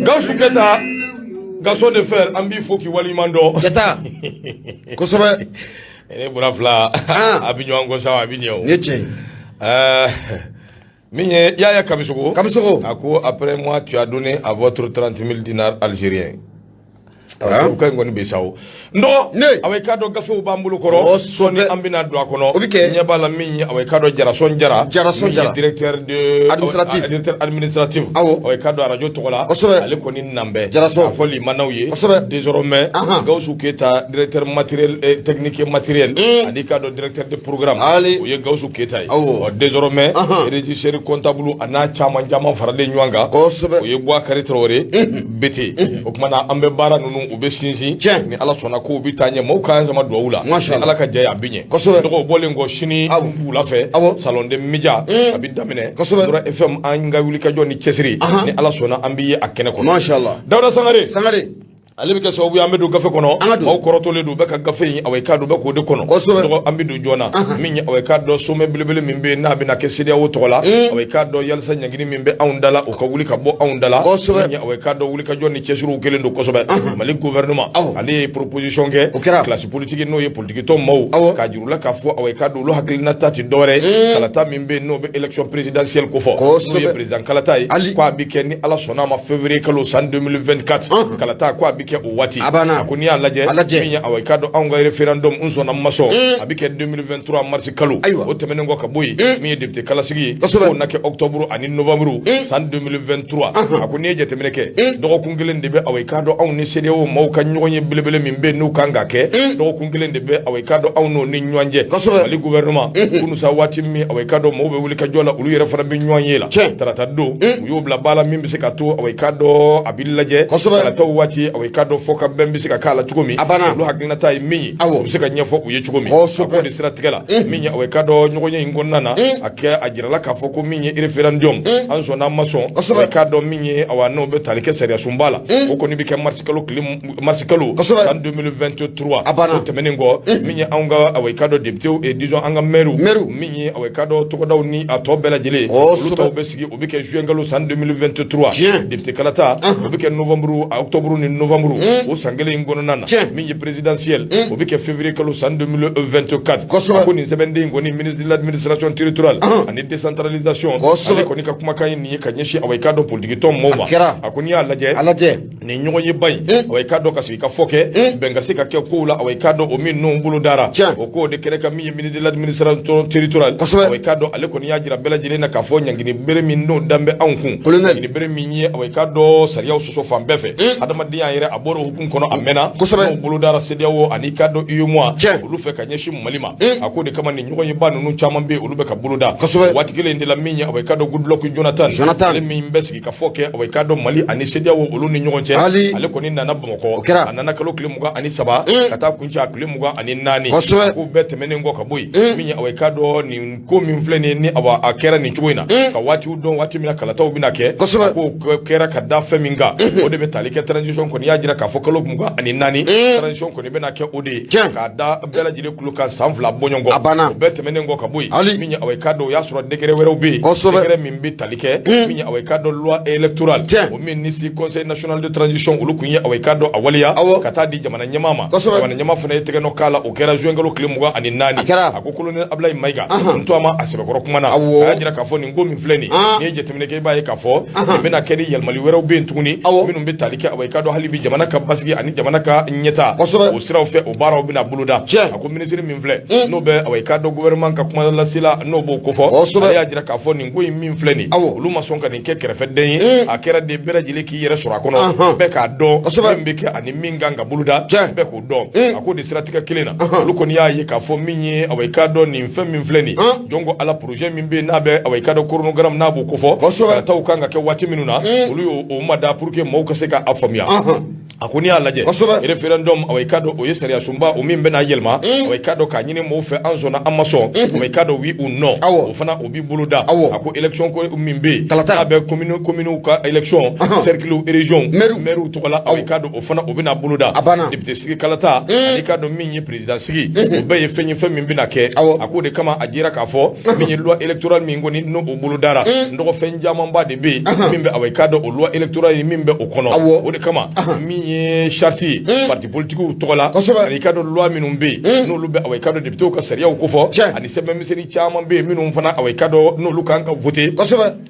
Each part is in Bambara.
Gawusu Keyita, garçon de fer, an b'i fo k'i waleɲuman dɔn. Kɛta, kosɛbɛ. Ne bɔra fila. A bɛ ɲɔgɔn kɔ sa, a bɛ ɲɛ o. Nin ye tiɲɛ ye. Min ye Yaya Kamisogo. Kamisogo. A ko après moi, tu as donné à votre 30 000 dinars algériens. O ka in kɔni bɛ sa o. N dɔgɔ. Ne. Awa, i k'a dɔn gafew b'an bolo kɔrɔ. Kosɛbɛ. Sɔɔni an bɛna don a kɔnɔ. O bɛ kɛ. Ɲɛ b'a la min ye, awa, i k'a dɔn Jarason Jara. Jarason Min ye Jara. directeur de Administratif. Directeur administratif. Awɔ. Awa, i k'a dɔn arajo tɔgɔ la. Kosɛbɛ. Ale kɔni nan bɛɛ. Jarason. A fɔ limanaw ye. Kosɛbɛ. Désormais. Gawusu Keyita, directeur matériel, technique et matériel. Ani k'a dɔn directeur de programme. Ali. O ye Gawusu Keyita ye. Awɔ. Ɔ, désormais. Régisseur, comptable, a n'a caman caman faralen ɲɔgɔn kan. Kosɛbɛ. O ye Bouakari Traoré BT. O kuma na, an bɛ baara ninnu, u bɛ sinsin. Tiɲɛ. Ni Ala sɔnna, kow bɛ taa ɲɛ, maaw k'an sama duwawu la. Masha Ni Ala ka jɛ ye, a bɛ ɲɛ. Kosɛbɛ. Dɔgɔ bɔlen kɔ, sini wula fɛ, salon de média a bɛ daminɛ. Kosɛbɛ. Nord FM, an ka wulikajɔ ni cɛsiri. Ni Ala sɔnna, an bɛ ye a kɛnɛ kɔnɔ. Masha Allah. Dawuda Sangare. Sangare. Ale bɛ kɛ sababu ye an bɛ don gafe kɔnɔ. An ka don. Maaw kɔrɔtɔlen don, u bɛ ka gafe in, awa, i k'a dɔn, u bɛ k'o de kɔnɔ. Kosɛbɛ. Dɔgɔ, an bɛ don joona. Min ye, awa, i k'a dɔn sommet belebele min bɛ yen, n'a bɛna kɛ CEDEAO tɔgɔ la, awa, i k'a dɔn yalisa ɲangini min bɛ anw da la, o ka wuli ka bɔ anw da la. Kosɛbɛ. Min ye, awa, i k'a dɔn wulikajɔ ni cɛsiriw kɛlen don kosɛbɛ. Mali gouvernement, ale ye proposition kɛ. O kɛra. Classe politique, n'o ye politique tɔn maaw, k'a jira u la k'a fɔ, awa, i k'a dɔn olu hakilinata tɛ dɔwɛrɛ ye, kalata min bɛ yen, n'o bɛ élection présidentielle kofɔ, n'o ye président kalata ye, Ali. ko a bɛ kɛ, ni Ala sɔnna a ma, février kalo san 2024. Kalata, ko a bɛ kɛ o waati. A banna. A ko n'i y'a lajɛ, A lajɛ. min ye, awa, i k'a dɔn anw ka référendum, n sɔnna n ma sɔn, a bɛ kɛ 2023 mars kalo. Ayiwa. O tɛmɛnen kɔ ka bɔ yen, min ye député kalasigi ye, k'o na kɛ octobre ani novembre san 2023. A ko n'i ye jateminɛ kɛ, dɔgɔkun kelen de bɛ, awa, i k'a dɔn anw ni CEDEAO maaw ka ɲɔgɔn ye belebele min bɛ yen, n'u kan ka kɛ, dɔgɔkun kelen de bɛ, awa, i k'a dɔn anw n'o ni ɲɔgɔn cɛ. Mali gouvernement kunun sa, waati min, awa, i k'a dɔn maaw bɛ wuli ka jɔ la, olu yɛrɛ fana bɛ ɲɔgɔn ye la. Tarata don, u y'o bila ba la, min bɛ se ka to, awa, i k'a dɔn a bɛ lajɛ kalataw waati, awa, i k'a dɔn fɔ ka bɛn bɛ se ka k'a la cogo min. A banna. Olu hakilinata ye min ye, u bɛ se ka ɲɛfɔ u ye cogo min. A k'o de siratigɛ la, min ye, awa, i k'a dɔn ɲɔgɔn ye in kɔnɔna na, a kɛ a jirala k'a fɔ ko min ye référendum, an sɔnna an ma sɔn, awa, i k'a dɔn min ye, awa, n'o bɛ tali kɛ sariya sunba la, o kɔni bɛ kɛ mars kalo tile, mars kalo san 2023. A banna. O tɛmɛnen kɔ, min ye anw ka, awa, i k'a dɔn député et disons an ka maire, Maire. min ye, awa, i k'a dɔn tɔgɔdaw ni a tɔ bɛɛ lajɛlen, olu taw bɛ sigi, o bɛ kɛ juin kalo san 2023. Député kalata, o bɛ kɛ novembre, octobre ni novembre o san kelen in kɔnɔna na. Min ye présidentielle, o bɛ kɛ février kalo san 2024. A ko nin sɛbɛnden in kɔni, ministre de l'Administration territoriale ani décentralisation, ale kɔni ka kumakan ye nin ye ka ɲɛsin, awa, i k'a dɔn politique tɔn maaw ma. A kɛra. A ko n'i y'a lajɛ, A lajɛ. nin ɲɔgɔn ye ba in, awa, i k'a dɔn ka sigi ka fɔ kɛ, bɛn ka se ka kɛ kow la, awa, i k'a dɔn o min n'o bolo dara, o k'o de kɛra ka min ye ministre de l'Administration territoriale, awa, i k'a dɔn ale kɔni y'a jira bɛɛ lajɛlen na k'a fɔ ɲangini bere min n'o dan bɛ anw kun, Colonel. ɲangini bere min ye, awa, i k'a dɔn sariyaw sɔsɔ fan bɛɛ fɛ, adamadenya yɛrɛ, a bɔra o hukumu kɔnɔ a mɛnna, n'o bolo dara CEDEAO ani i k'a dɔn UEMOA, olu fɛ ka ɲɛsin Mali ma. A ko de kama nin ɲɔgɔn ye ba ninnu caman bɛ yen, olu bɛ ka bolo da. O waati kelen in de la, min ye, awa, i k'a dɔn Goodluck Jonathan, Jonathan. ale min bɛ sigi ka fɔ kɛ, awa, i k'a dɔn Mali ani CEDEAO olu ni ɲɔgɔn cɛ, Ali. ale kɔni nana Bamakɔ. O kɛra. A nana kalo tile 23 ka taa kuncɛ a tile 24. Kosɛbɛ. A ko bɛɛ tɛmɛnen kɔ ka bɔ yen, min ye, awa, i k'a dɔn nin ko min filɛ nin ye, ni awa a kɛra nin cogo in na, ka waatiw dɔn waati min na kalataw bɛna kɛ. Kosɛbɛ. A ko kɛra ka da fɛn min kan, o de bɛ tali kɛ transition kɔni y'a jira k'a fɔ kalo 24, transition kɔni bɛna kɛ o de ye k'a da bɛɛ lajɛlen tulo kan san 2 bɔɲɔgɔn. A banna. O bɛɛ tɛmɛnen kɔ ka bɔ yen, Ali. min ye, awa, i k'a dɔn o y'a sɔrɔ décret wɛrɛw bɛ yen, décret min bɛ tali kɛ min ye, awa, i k'a dɔn loi électorale, o min ni si Conseil national de transition olu kun ye, awa, i k'a dɔn a waleya ka taa di jamana ɲɛmaa ma. Jamana ɲɛmaa fana ye tɛgɛ nɔ k'a la, o kɛra juin kalo tile 24. A kɛra. A ko colonel Ablaye Mayiga, n to a ma a sɛbɛkɔrɔ kuma na, a y'a jira k'a fɔ nin ko min filɛ nin, n'i ye jateminɛ kɛ, i b'a ye k'a fɔ nin bɛna kɛ ni yɛlɛmali wɛrɛw bɛ yen tuguni, minnu bɛ tali kɛ, awa, i k'a dɔn hali bi jamana ka basigi ani jamana ka ɲɛta, o siraw fɛ, o baaraw bɛna boloda. A ko minisiri min filɛ, n'o bɛ, awa, i k'a dɔn gouvernement ka kuma lasela, n'o b'o kofɔ, ale y'a jira k'a fɔ nin ko in min filɛ nin, olu ma sɔn ka nin kɛ kɛrɛfɛden ye. A kɛra de bɛɛ lajɛlen k'i yɛrɛ sɔrɔ a kɔnɔ, bɛɛ k'a dɔn min bɛ kɛ ani min kan ka boloda, bɛɛ k'o dɔn. A ko de siratigɛ kelen na, olu kɔni y'a ye k'a fɔ min ye, awa, i k'a dɔn nin fɛn min filɛ nin, jɔn ko Ala, projet min bɛ yen, n'a bɛ, awa, i k'a dɔn chronogramme, n'a b'o kofɔ, kalataw kan ka kɛ waati minnu na, olu y'o o mada pour que maaw ka se k'a faamuya. A ko n'i y'a lajɛ, référendum, awa i k'a dɔn o ye sariya sunba o min bɛna yɛlɛma, awa i k'a dɔn k'a ɲini mɔgɔw fɛ, an sɔnna an ma sɔn, awa i k'a dɔn oui ou non, o fana o b'i boloda. A ko élection ko min bɛ yen n'a bɛ commune ka élection, cercle, région, maire tɔgɔ la, awa i k'a dɔn o fana o bɛna boloda. Député sigi kalata ani k'a dɔn min ye président sigi, o bɛɛ ye fɛn ye fɛn min bɛna kɛ. A k'o de kama a jira k'a fɔ min ye loi électorale min kɔni n'o bolodara, n dɔgɔ, fɛn camanba de bɛ yen min bɛ, awa i k'a dɔn o loi électorale min bɛ o kɔnɔ. O de kama min ye charte ye parti politiquew tɔgɔ la, ani i k'a dɔn loi minnu bɛ yen n'olu bɛ, awa i k'a dɔn députéw ka sariyaw kofɔ, ani sɛbɛn misɛnnin caman bɛ yen minnu fana, awa i k'a dɔn n'olu kan ka voter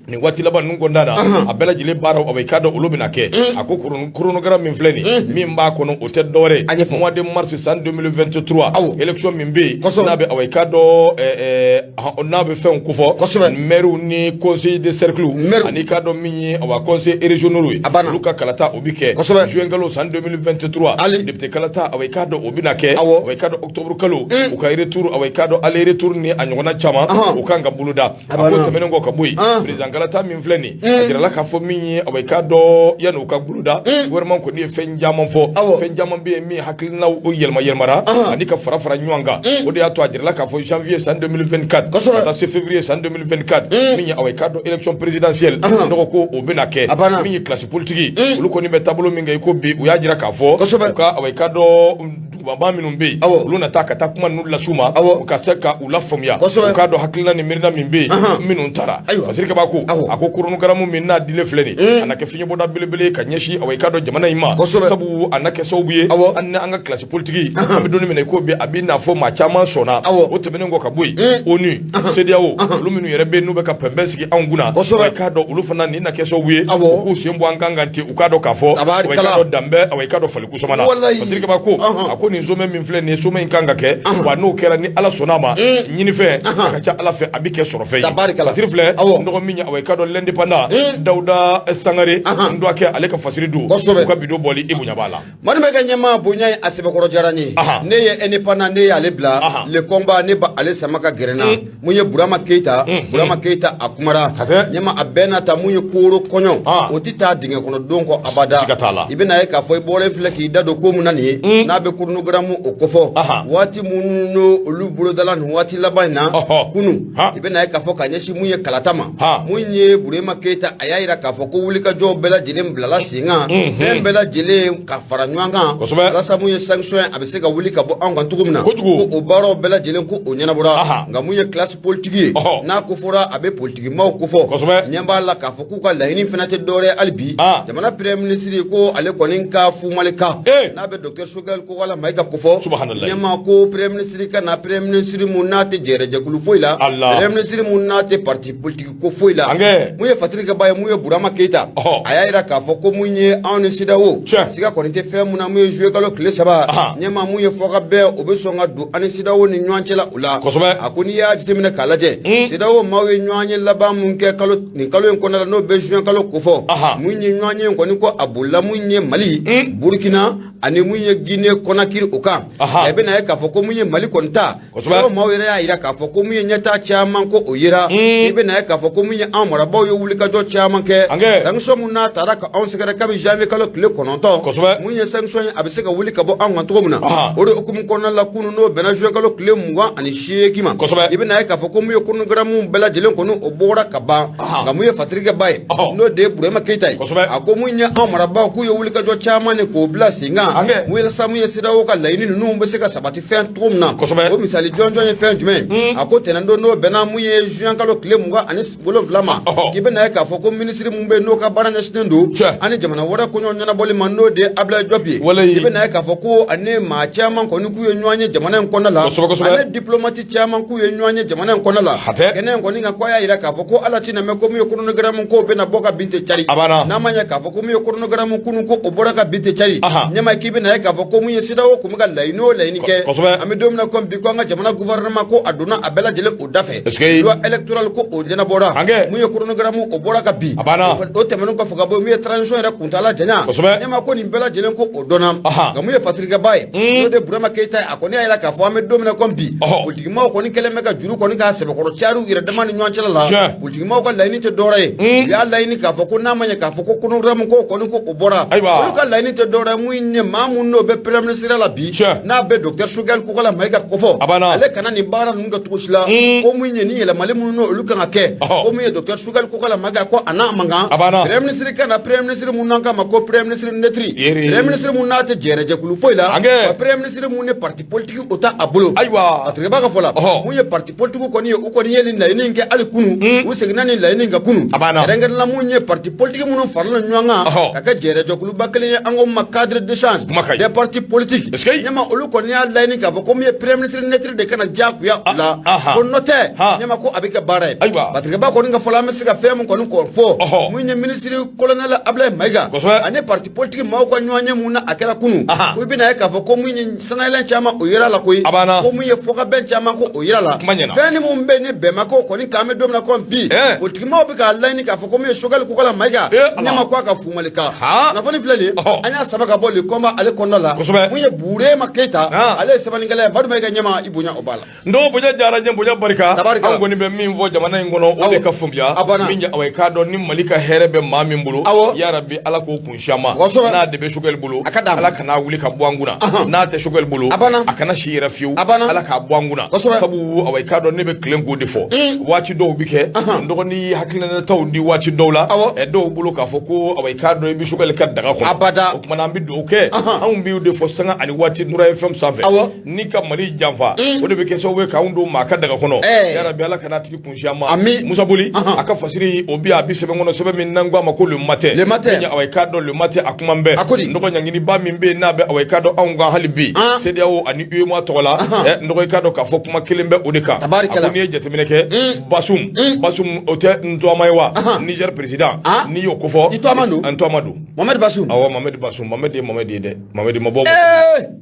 nin waati laban ninnu kɔnɔna na, a bɛɛ lajɛlen baaraw, awa i k'a dɔn olu bɛna kɛ. A ko chronogramme min filɛ nin min b'a kɔnɔ, o tɛ dɔwɛrɛ ye, mois de mars san 2023, élection min bɛ yen n'a bɛ, awa i k'a dɔn n'a bɛ fɛnw kofɔ, maires ni conseil de cercle ani k'a dɔn min ye, awa, conseil régionaux ye, olu ka kalata o bɛ kɛ juin kalo san 2023. Député kalata, awa i k'a dɔn o bɛna kɛ, awa i k'a dɔn octobre kalo, u ka retour, awa i k'a dɔn aller retour ni a ɲɔgɔnna caman, o kan ka boloda. A ko tɛmɛnen kɔ ka bɔ yen, président kalata min filɛ nin, a jirala k'a fɔ min ye, awa i k'a dɔn yanni u ka boloda, gouvernement kɔni ye fɛn caman fɔ. Fɛn caman bɛ yen min hakilinaw yɛlɛma yɛlɛmara ani ka fara fara ɲɔgɔn kan. O de y'a to a jirala k'a fɔ janvier san 2024 ka taa se février san 2024, min ye, awa i k'a dɔn élection présidentielle dɔgɔ ko o bɛna kɛ. Min ye classe politique, olu kɔni bɛ taabolo min kɛ i ko bi, u y'a jira k'a fɔ u ka, awa i k'a dɔn dugubaba minnu bɛ yen, olu na taa ka taa kuma ninnu las'u ma, u ka se ka u lafaamuya, u k'a dɔn hakilina ni miirina min bɛ yen minnu taara. Fasiri Kaba ko, a ko chronogramme min n'a dilen filɛ nin, a na kɛ fiɲɛbɔda belebele ka ɲɛsin, awa i k'a dɔn jamana in ma, sabu a na kɛ sababu ye an ni an ka classe politique, an bɛ don min na i ko bi, a bɛ n'a fɔ maa caman sɔnna. O tɛmɛnen kɔ ka bɔ yen, ONU, CEDEAO, olu minnu yɛrɛ bɛ yen n'u bɛ ka pɛnpɛn sigi anw kunna, i k'a dɔn olu fana nin na kɛ sababu ye u k'u sen bɔ an kan kan ten, u k'a dɔn k'a fɔ, awa i k'a dɔn danbɛ, awa i k'a dɔn faliku samana. Fasiri Kaba ko, a ko nin sommet min filɛ nin ye, sommet in kan ka kɛ wa, n'o kɛra ni Ala sɔnna a ma, ɲinifɛn a ka ca Ala fɛ a bɛ kɛ sɔrɔfɛn ye. Fasiri filɛ n dɔgɔ min ye, awa i k'a dɔn l'Indépendant, Dawuda Sangare n dɔgɔkɛ, ale ka fasiri don u ka bidon bɔli, i bonya b'a la. Malimɛkɛ ɲɛmaa, bonya ye a sɛbɛkɔrɔ diyara n ye. Ne ye Indépendant, ne y'ale bila Le Combat, ne ba ale sama ka gɛrɛ n na. Mun ye Burama Keyita, Burama Keyita a kumara ɲɛma, a bɛɛ n'a ta, mun ye kooro kɔɲɔ, o tɛ taa dingɛ kɔnɔ don kɔ abada. I bɛna ye k'a fɔ i bɔlen filɛ k'i da don ko mun na nin ye, n'a bɛ chronogramme o kofɔ, waati minnu n'o olu bolodala nin waati laban in na kunun, i bɛna ye k'a fɔ ka ɲɛsin mun ye kalata ma. Mun ye Burama Keyita, a y'a jira k'a fɔ ko wulikajɔw bɛɛ lajɛlen bilala sen kan, fɛn bɛɛ lajɛlen ka fara ɲɔgɔn kan walasa mun ye sanction ye, a bɛ se ka wuli ka bɔ anw kan cogo min na, ko o baaraw bɛɛ lajɛlen ko o ɲɛnabɔra. Nka mun ye classe politique ye, n'a ko fɔra a bɛ politiki maaw kofɔ, ɲɛ b'a la k'a fɔ k'u ka laɲini fana tɛ dɔwɛrɛ hali bi, jamana premier ministre ko ale kɔni ka fumalika n'a bɛ docteur Choguel Kokalla Maïga kofɔ. Ɲɛma ko premier ministre ka na, premier ministre mun n'a tɛ jɛrɛjɛkulu foyi la, premier ministre mun n'a tɛ parti politique ko foyi la. Mun ye Fatiri Kaba ye, mun ye Burama Keyita, a y'a jira k'a fɔ ko mun ye anw ni CEDEAO, siga kɔni tɛ fɛn mun na, mun ye juillet kalo tile 3, ɲɛma mun ye fɔ ka bɛn, o bɛ sɔn ka don an ni CEDEAO ni ɲɔgɔn cɛ la. O la, a ko n'i y'a jateminɛ k'a lajɛ, CEDEAO maaw ye ɲɔgɔn ye laban mun kɛ kalo nin kalo in kɔnɔna la, n'o bɛ juin kalo kofɔ, mun ye ɲɔgɔn ye kɔni ko a bolila mun ye Mali, Burukina ani mun ye Guinée Conakry o kan. I bɛna ye k'a fɔ ko mun ye Mali kɔni ta, CEDEAO maaw yɛrɛ y'a jira k'a fɔ ko mun ye ɲɛtaa caman ko o yera. I bɛna ye k'a fɔ ko mun ye anw marabaaw ye wulikajɔ caman kɛ, sanction mun n'a taara ka anw sɛgɛrɛ kabi janvier kalo tile 9, mun ye sanction ye a bɛ se ka wuli ka bɔ anw kan cogo min na. O de hukumu kɔnɔna la, kunun n'o bɛnna juin kalo tile 28 ma, i bɛna ye k'a fɔ ko mun ye chronogramme bɛɛ lajɛlen kɔni o bɔra ka ban. Nka mun ye Fatirikɛba ye, n'o de ye Burama Keyita ye, a ko mun ye anw marabaaw k'u ye wulikajɔ caman de k'o bila sen kan walasa mun ye CEDEAO ka laɲini ninnu bɛ se ka sabati fɛn cogo min na. O misali jɔnjɔn ye fɛn jumɛn ye? A ko tɛnɛndon n'o bɛnna mun ye juin kalo tile 27 ma, k'i bɛna ye k'a fɔ ko minisiri mun bɛ yen n'o ka baara ɲɛsinnen don ani jamana wɛrɛ koɲɔ ɲɛnabɔli ma, n'o de ye Abdoulaye Diop ye, i bɛna ye k'a fɔ ko ani maa caman kɔni k'u ye ɲɔgɔn ye jamana in kɔnɔna la, ani diplomate caman k'u ye ɲɔgɔn ye jamana in kɔnɔna la. Kɛnɛ in kɔni kan, ko a y'a jira k'a fɔ ko ala tɛna mɛn ko min ye chronogramme ko bɛna bɔ ka bin tɛ cari. N'a ma ɲɛ k'a fɔ ko min ye chronogramme kunun ko o bɔra ka bin tɛ cari, ɲɛma k'i bɛna ye k'a fɔ ko mun ye CEDEAO CEDEAO kun bɛ ka laɲini o laɲini kɛ, an bɛ don min na komi bi, ko an ka jamana gouvernement ko a donna a bɛɛ lajɛlen o da fɛ. Loi électorale ko o ɲɛnabɔra, mun ye chronogramme o bɔra ka bin, o tɛmɛnen kɔfɛ ka bɔ, mun ye transition yɛrɛ kuntaala janya, ɲɛma ko nin bɛɛ lajɛlen ko o dɔnna. Nka mun ye fasirikɛba ye, n'o de Burama Keyita ye, a kɔni y'a jira k'a fɔ an bɛ don min na komi bi, politikimaw kɔni kɛlen bɛ ka juru kɔni k'a sɛbɛkɔrɔ cari u yɛrɛ dama ni ɲɔgɔn cɛla la. Politikimaw ka laɲini tɛ dɔwɛrɛ ye, u y'a laɲini k'a fɔ ko n'a ma ɲɛ k'a fɔ ko chronogramme ko kɔni ko o bɔra, olu ka laɲini tɛ dɔwɛrɛ ye, mun ye maa mun n'o bɛ premier ministre la bi, n'a bɛ docteur Choguel Kokalla Maïga kofɔ, ale kana nin baara ninnu kɛ cogo si la. Ko mun ye nin yɛlɛmali minnu n'olu kan ka kɛ, ko mun ye docteur Choguel Kokalla Maïga ko a n'a man kan premier ministre ka na, premier ministre mun n'an k'a ma ko premier ministre neutre, premier ministre mun n'a tɛ jɛrɛjɛkulu foyi la, wa premier ministre mun ni parti politique o t'a a bolo. Awa, ka fɔ la, mun ye parti politique kɔni ye, u kɔni ye nin laɲini kɛ hali kunu, u seginna nin laɲini kan kunu, kɛrɛnkɛrɛnla mun ye parti politique minnu faralen ɲɔgɔn kan ka kɛ jɛrɛjɛkuluba kelen ye, an ko ma cadre d'échange des partis politiques. Ɲɛma, olu kɔni y'a laɲini k'a fɔ ko mun ye premier ministre neutre de kana diyagoya u la, ko n'o tɛ, ɲɛma, ko a bɛ kɛ baara ye. Patrikɛba kɔni ka fɔ la, an bɛ se ka fɛn min kɔni kɔ fɔ, mun ye ministre colonel Ablaye Maïga ani parti politique maaw ka ɲɔgɔn ye mun na a kɛra kunu, ko i bɛna ye k'a fɔ ko mun ye sanayɛlɛn caman o yera la koyi, ko mun ye fɔkabɛn caman ko o yera la. Fɛn ni mun bɛ yen ni bɛn ma k'o kɔni kan, an bɛ don min na komi bi, politikimaw bɛ k'a laɲini k'a fɔ ko mun ye Choguel Kokalla Maïga, ɲɛma, ko a ka fumali kan. Kunnafoni filɛ nin ye, an y'a sama ka bɔ Le Combat ale kɔnɔna la. Mun ye Burema Keyita, ale ye sɛbɛnnikɛla ye. Madu Mayiga, ɲɛma, i bonya o b'a la. N dɔgɔ, bonya diyara n ye, bonya barika. An kɔni bɛ min fɔ jamana in kɔnɔ, o de ka faamuya min ye, awa, i k'a dɔn ni Mali ka hɛrɛ bɛ maa min bolo, yarabi Ala k'o kun si a ma. N'a de bɛ Choguel bolo, Ala kan'a wuli ka bɔ an kunna. N'a tɛ Choguel bolo, a kana si yɛrɛ fiyewu, Ala k'a bɔ an kunna. Sabu awa, i k'a dɔn ne bɛ tilen k'o de fɔ. Waati dɔw bɛ kɛ, n dɔgɔnin, hakilinataw di waati dɔw la, dɔw bolo k'a fɔ ko awa, i k'a dɔn i bɛ Choguel ka daga kɔnɔ. O tuma na an bɛ dugawu kɛ, anw b'o de fɔ sanga ani waati Nura FM sanfɛ. Ni ka Mali janfa, o de bɛ kɛ sababu ye k'anw don maa ka daga kɔnɔ. Yarabi Ala kana tigi kun si an ma. Musa Boli a ka fasiri o bi, a bi sɛbɛn kɔnɔ, sɛbɛn min n'an ko a ma ko Le Matin. Le Matin. Awa, i k'a dɔn Le Matin a kuma bɛɛ nɔgɔ ɲanginiba min bɛ yen n'a bɛ, awa, i k'a dɔn anw kan hali bi CEDEAO ani UEMOA tɔgɔ la, nɔgɔ, i k'a dɔn k'a fɔ kuma kelen bɛ o de kan. A ko n'i ye jateminɛ kɛ, Basum, Basum o tɛ n tɔgɔma ye wa, Niger président, n'i y'o kofɔ. I tɔgɔma don. N tɔgɔma don. Mohamed Bazoum. Awɔ, Mohamed Bazoum. Mohamed ye Mohamed ye dɛ, Mohamed ma bɔ,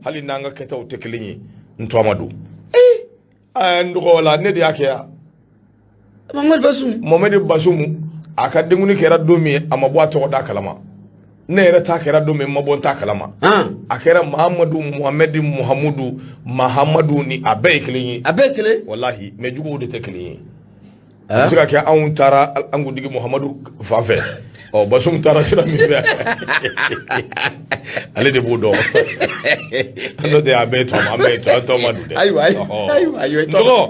hali n'an ka kɛtaw tɛ kelen ye, n tɔgɔma don. N dɔgɔ la, ne de y'a kɛ yan. Mohamed Bazoum. Mohamed Bazoum, a ka denkuni kɛra don min, a ma bɔ a tɔgɔ da kalama. Ne yɛrɛ ta kɛra don min, n ma bɔ n ta kalama. A kɛra Mahamadu, Muhamedi, Muhamudu, Mahamadu, ni a bɛɛ ye kelen ye. A bɛɛ ye kelen. Walahi, mais juguw de tɛ kelen ye. A bɛ se ka kɛ anw taara an kuntigi Muhamadu fan fɛ, ɔ Basum taara sira min fɛ, ale de b'o dɔn. N'o tɛ, a bɛɛ ye tɔma, an bɛɛ ye tɔma don dɛ. Ayiwa, ayiwa, ayiwa,